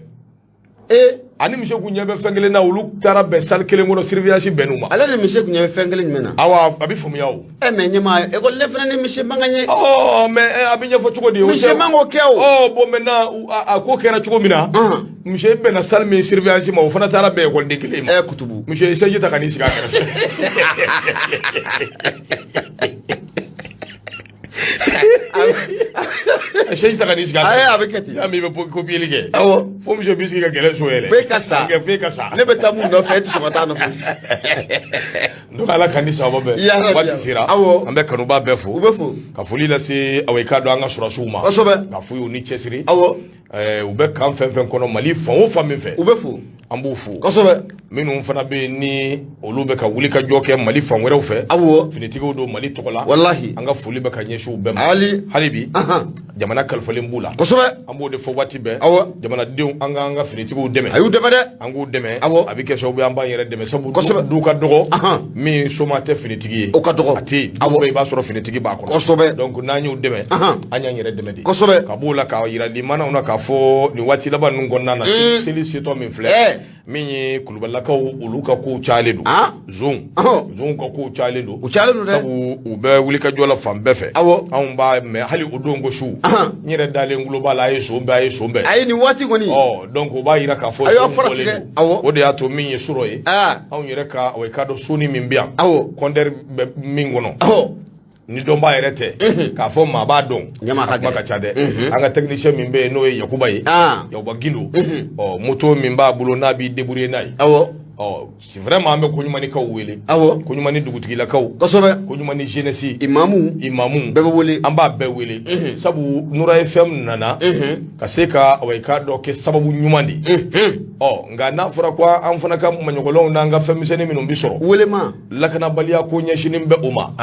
Ani monsieur kun ɲɛ bɛ fɛn kelen na, olu taara bɛn salle kelen kɔnɔ, surveillance bɛnn'u ma. Ale ni monsieur kun ɲɛ bɛ fɛn kelen jumɛn na? Awa, a bɛ faamuya o. Mais ɲɛma, ekɔliden fana ni monsieur man ka ɲɛ. Ɔ, mais a bɛ ɲɛfɔ cogo di? Monsieur man k'o kɛ o. Ɔ bon, maintenant a ko kɛra cogo min na, monsieur bɛnna salle min surveillance ma, o fana taara bɛn ekɔliden kelen ma. Kutubu. Monsieur ye chaise ta ka n'i sigi a kɛrɛfɛ. Chaise ta ka n'i sigi a kɛrɛfɛ. A bɛ kɛ ten. Y'a mɛn i bɛ copier kɛ. Awɔ. Fo monsieur b'i sigi ka gɛlɛn so yɛlɛ. F'e ka sa. F'e ka sa. Ne bɛ taa mun nɔfɛ, e tɛ sɔn ka taa nɔfɛ. Donc ala ka ni sababa bɛn. Waati sera. Awɔ. An bɛ kanubaa bɛɛ fo. U bɛ fo. Ka foli lase aw i k'a dɔn an ka sɔrɔdasiw ma. Kosɛbɛ. Ka f'u ye u ni cɛsiri. Awɔ. U bɛ kan fɛn fɛn kɔnɔ, Mali fan o fan min fɛ. U bɛ fo. An b'u fo. Kosɛbɛ. Minnu fana bɛ yen ni olu bɛ ka wuli ka jɔ kɛ Mali fan wɛrɛw fɛ. Awɔ. Finitigiw don Mali tɔgɔ la. Walahi. An ka foli bɛ ka ɲɛsin u bɛɛ ma. Ali. Hali bi. Jamana kalifalen b'u la. Kosɛbɛ. An b'o de fɔ waati bɛɛ. Awɔ. Jamanadenw, an k'an ka finitigiw dɛmɛ. A y'u dɛmɛ dɛ. An k'u dɛmɛ. Awɔ. A bɛ kɛ sababu ye an b'an yɛrɛ dɛmɛ sabu Kosɛbɛ. du ka dɔgɔ. Min soma tɛ finitigi ye. O ka dɔgɔ. A tɛ yen. Du bɛɛ i b'a sɔrɔ finitigi b'a kɔnɔ. Kosɛbɛ. Donc n'an y'u dɛmɛ. An y'an yɛrɛ dɛmɛ de. Kosɛbɛ. Ka b'o la k'a yira limanaw na k'a fɔ nin waati laban ninnu kɔnɔna na, seli setɔ min filɛ, min ye kulubalilakaw, olu ka kow cayalen don. Zon zonw ka kow cayalen don. U cayalen don dɛ. Sabu u bɛ wulikajɔ la fan bɛɛ fɛ. Awɔ. Anw b'a mɛn hali o don ko su, n yɛrɛ dalen tulo b'a la, a ye son bɛɛ, a ye son bɛɛ. Ayi, nin waati kɔni. Ɔ donc o b'a yira k'a fɔ A y'aw son fara bɔlen tigɛ. don. Awɔ. O de y'a to min ye surɔ ye, anw yɛrɛ ka o k'a dɔn soni min bɛ yan, Awɔ. compteur bɛ min kɔnɔ, Awɔ. ni dɔnbaa yɛrɛ tɛ k'a fɔ maa b'a dɔn, Ɲama ka a kuma gɛlɛn. ka ca dɛ. An ka technicien min bɛ yen n'o ye Yakuba ye, Yakuba Gindo, ɔ moto min b'a bolo n'a b'i débrouiller n'a ye. Awɔ. Ɔ vraiment an bɛ Koɲumanikaw wele. Awɔ. Koɲumani dugutigilakaw. Kosɛbɛ. Koɲumani jeunesse. Imamu. Imamu. Bɛɛ bɛ wele. An b'a bɛɛ wele sabu Nura FM nana ka se ka awa i k'a dɔn kɛ sababu ɲuman de ye. Ɔ nka n'a fɔra ko an fana ka maɲɔgɔlɔnw n'an ka fɛnmisɛnnin minnu bɛ sɔrɔ, Welema. lakanabaliya ko ɲɛsinnen bɛ o ma,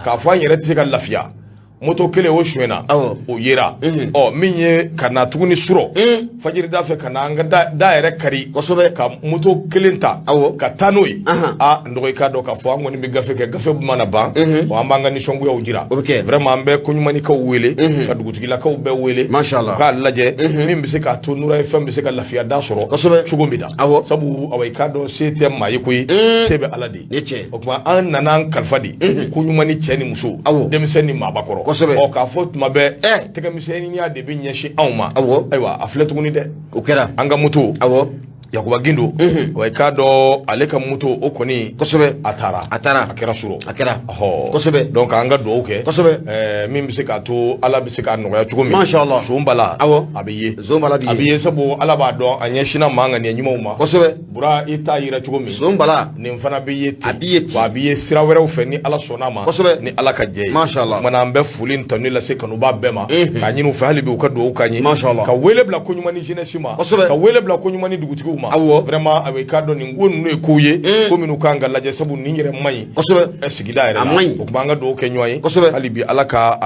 k'a fɔ an yɛrɛ tɛ se ka lafiya, moto kelen o sonyɛna, Awɔ. o yera. Ɔ min ye ka na tuguni surɔ fajirida fɛ, ka na an ka da yɛrɛ kari, Kosɛbɛ. ka moto kelen ta, Awɔ. ka taa n'o ye. A n dɔgɔ, i k'a dɔn k'a fɔ an kɔni bɛ gafe kɛ, gafe mana ban, wa an b'an ka nisɔngoyaw jira. O bɛ kɛ. Vraiment an bɛ Koɲumanikaw wele, ka dugutigilakaw bɛɛ wele. Masha Allah. U k'a lajɛ min bɛ se k'a to Nura FM bɛ se ka lafiya da sɔrɔ Kosɛbɛ. cogo min na. Awɔ. Sabu awa i k'a dɔn se tɛ maa ye koyi, se bɛ Ala de ye. Ni tiɲɛ. O tuma an nana an kalifa de Koɲumani cɛ ni muso, Awɔ. denmisɛn ni maabakɔrɔ. Kosɛbɛ. Ɔ k'a fɔ tuma bɛɛ tɛgɛmisɛnninya de bɛ ɲɛsin anw ma. Awɔ. Ayiwa, a filɛ tuguni dɛ. O kɛra. An ka moto, Awɔ. Yakuba Gindo, wa i k'a dɔn ale ka moto o kɔni, Kosɛbɛ. a taara. A taara. A kɛra surɔ. A kɛra. Ɔhɔ. Kosɛbɛ. Donc an ka dugawu kɛ. Kosɛbɛ. Min bɛ se k'a to Ala bɛ se k'a nɔgɔya cogo min. Masha Allah. Son bala. Awɔ. A bɛ ye. Zon bala bɛ ye. A bɛ ye sabu Ala b'a dɔn a ɲɛsinna maa ŋaniya ɲumanw ma. Kosɛbɛ. Bura, i t'a yira cogo min. Zon bala. Nin fana bɛ ye ten. A bɛ ye ten. Wa a bɛ ye sira wɛrɛw fɛ ni Ala sɔnna a ma. Kosɛbɛ. Ni Ala ka jɛ ye. Masha Allah. O kumana an bɛ foli ni tanuni lase kanubaa bɛɛ ma. K'a ɲini u fɛ hali bi u ka dugawu k'an ye. Masha Allah. Ka wele bila Koɲumani jeunesse ma. Kosɛbɛ. Ka wele bila Koɲumani dugutigiw ma. Awɔ. Vraiment a bɛ k'a dɔn nin ko ninnu ye kow ye. Ko minnu kan ka lajɛ sabu nin yɛrɛ man ɲi. Kosɛbɛ. Sigida yɛrɛ la. A man ɲi. O tuma an ka dugawu kɛ ɲɔgɔn ye. Kosɛbɛ. Hali bi Ala ka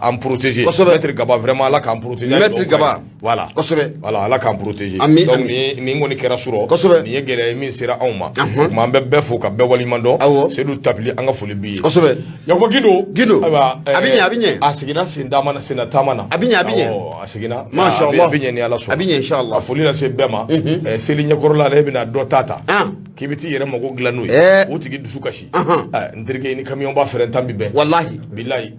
an protéger. Kosɛbɛ. Maître Gaba, vraiment Ala k'an protéger. Maître Gaba. Voilà. Kosɛbɛ. Voilà, Ala k'an protéger. Ami, Donc ami. nin kɔni kɛra surɔ. Kosɛbɛ. Nin ye gɛlɛya ye min sera anw ma. O tuma an bɛ bɛɛ fo ka bɛɛ waleɲuman dɔn. Awɔ. Seydou Tapili, an ka foli b'i ye. Kosɛbɛ. Yakuba Gindo. Gindo. Ayiwa, A bɛ ɲɛ, a bɛ ɲɛ. A seginna sen taama na, senna taama na. A bɛ ɲɛ, a bɛ ɲɛ. Awɔ, a seginna. Masha A Allah. bɛ ɲɛ ni Ala sɔnna. A bɛ ɲɛ inshallah. Ka foli lase bɛɛ ma. Seli ɲɛkɔrɔla la, e bɛna dɔ ta. K'i bɛ t'i yɛrɛ mago dilan n'o ye. O tigi dusu kasi. N terikɛ, i ni kamiyɔnba fɛrɛntan bɛ bɛn. Walahi. Bilayi.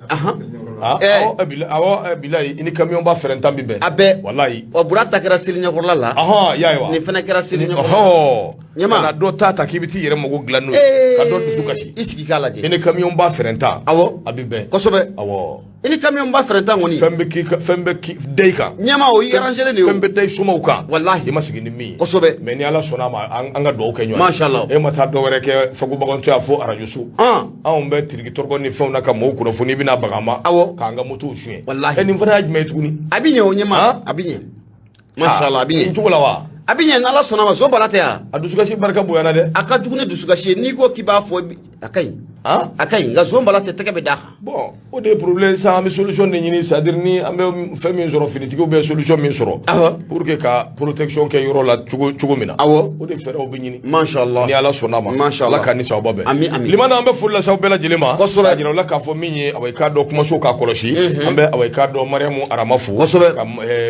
Awɔ, bilayi, i ni kamiyɔnba fɛrɛntan bɛ bɛn. A bɛɛ. Walayi. Ɔ Bura ta kɛra seli ɲɛkɔrɔla la. Ɔhɔn, y'a ye wa. Nin fana kɛra seli ɲɛkɔrɔla. Ɔhɔn. Ɲɛma. Ka na dɔ ta k'i bɛ t'i yɛrɛ mago dilan n'o ye. Ka dɔ dusu kasi. I sigi k'a lajɛ. I ni kamiyɔnba fɛrɛntan. Awɔ. A bɛ bɛn. Kosɛbɛ. Awɔ. I ni kamiyɔnba fɛrɛntan kɔni. Fɛn bɛ k'i ka, fɛn bɛ k'i da i kan. Ɲɛma, o y'i arrangé de ye o. Fɛn bɛ da i somaw kan. Walahi. I ma sigi ni min ye. Kosɛbɛ. Mais ni Ala sɔnna a ma, an ka dugawu kɛ ɲɔgɔn ye. Masha Allah. E ma taa dɔ wɛrɛ kɛ fagobagantɔya fo arajo so. Anw bɛ tiriki tɔrɔkɔ ni fɛnw na ka mɔgɔw kunnafoni, i bɛna baga an ma. Awɔ. K'an ka motow suɲɛ. Walahi. Nin fana ye jumɛn ye tuguni? A bɛ ɲɛ o ɲɛma. A bɛ ɲɛ. Masha Allah, a bɛ ɲɛ. Nin cogo la wa? A bɛ ɲɛ n'Ala sɔnna ma. Zon bala tɛ yan. A dusukasi barika bonyana dɛ. A ka jugu ni dusukasi ye, n'i ko k'i b'a fɔ, a ka ɲi. A ka ɲi, nka zon bala tɛ, tɛgɛ bɛ d'a kan. Bon, o de ye problème sisan. An bɛ solution de ɲini, c'est à dire ni an bɛ fɛn min sɔrɔ, finitigiw bɛ solution min sɔrɔ pour que ka protection kɛ yɔrɔ la cogo min na, o de fɛɛrɛw bɛ ɲini. Mashallah. Ni Ala sɔnna ma. Mashallah. Ala k'an ni sababa bɛn. Ami, ami. Limana, an bɛ foli lase aw bɛɛ lajɛlen ma. K'a jira u la k'a fɔ min ye, awa, i k'a dɔn, kumaso k'a kɔlɔsi, an bɛ, awa, i k'a dɔn, Mariamu Arama fo. Ka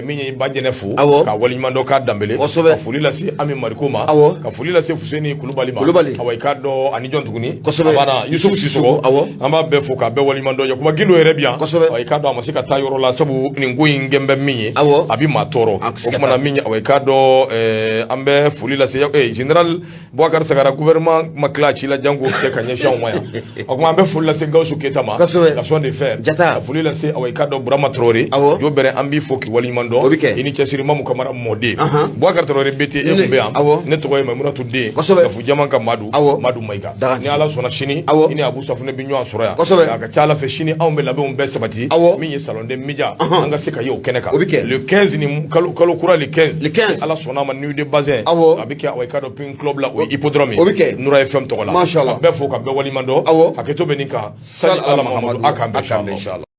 min ye Bajɛnɛ fo. Ka waleɲuman dɔn k'a Danbele. Ka foli lase Ami Mariko ma. Ka foli lase Fuseni Kulubali ma. Kulubali. Awa, i k'a dɔn, ani jɔn tuguni? Kosɛbɛ. A banna, Yusufu Sisɔgɔ. An b'a bɛɛ fo k'a bɛɛ waleɲuman dɔn. Yakuba Gindo yɛrɛ bi yan. Awa, i k'a dɔn, a ma se ka taa yɔrɔ la, sabu nin ko in kɛn bɛ min ye, a bɛ maa tɔɔrɔ. A O siga tuma na t'a la. min ye, awa, i k'a dɔn, an bɛ foli lase général Boubacar Sagara. Gouvernement ma tila a ci la janko kɛ ka ɲɛsin anw ma yan. O tuma, an bɛ foli lase Gawusu Keyita ma. Gaston de fer. Jata. Ka foli lase, awa, i k'a dɔn, Burama Traoré. Jo Bɛrɛ, an b'i fo k'i waleɲuman dɔn. O bɛ kɛ. I ni cɛsiri. Mamu Kamara mɔden. Boubacar Traoré BT, e kun bɛ yan. Ne tɔgɔ ye Mamunatu den. Gafu Jaman ka Madu. Madu Mayiga. Dagantigi. Ni Ala sɔnna, sini i ni Abu Safunɛ bɛ ɲɔgɔn sɔrɔ yan. A ka ca Ala fɛ, sini anw bɛ labɛnw bɛɛ sabati. Min ye salon des médias, an ka se ka ye o kɛnɛ kan. O bɛ kɛ. Le 15, ni kalo kalo kura, le 15. Le 15. Ni Ala sɔnna ma, Nuit de Bazin. A bɛ kɛ, awa, i k'a dɔn, Ping Club la, o ye hippodrome ye. O bɛ kɛ. Nura FM tɔgɔ la. Mashallah. Ka bɛɛ fo ka bɛɛ waleɲuman dɔn. Hakɛto bɛ nin kan. Sali Sali Ala Mahamadu, a k'an bɛn. A k'an bɛn, inshallah.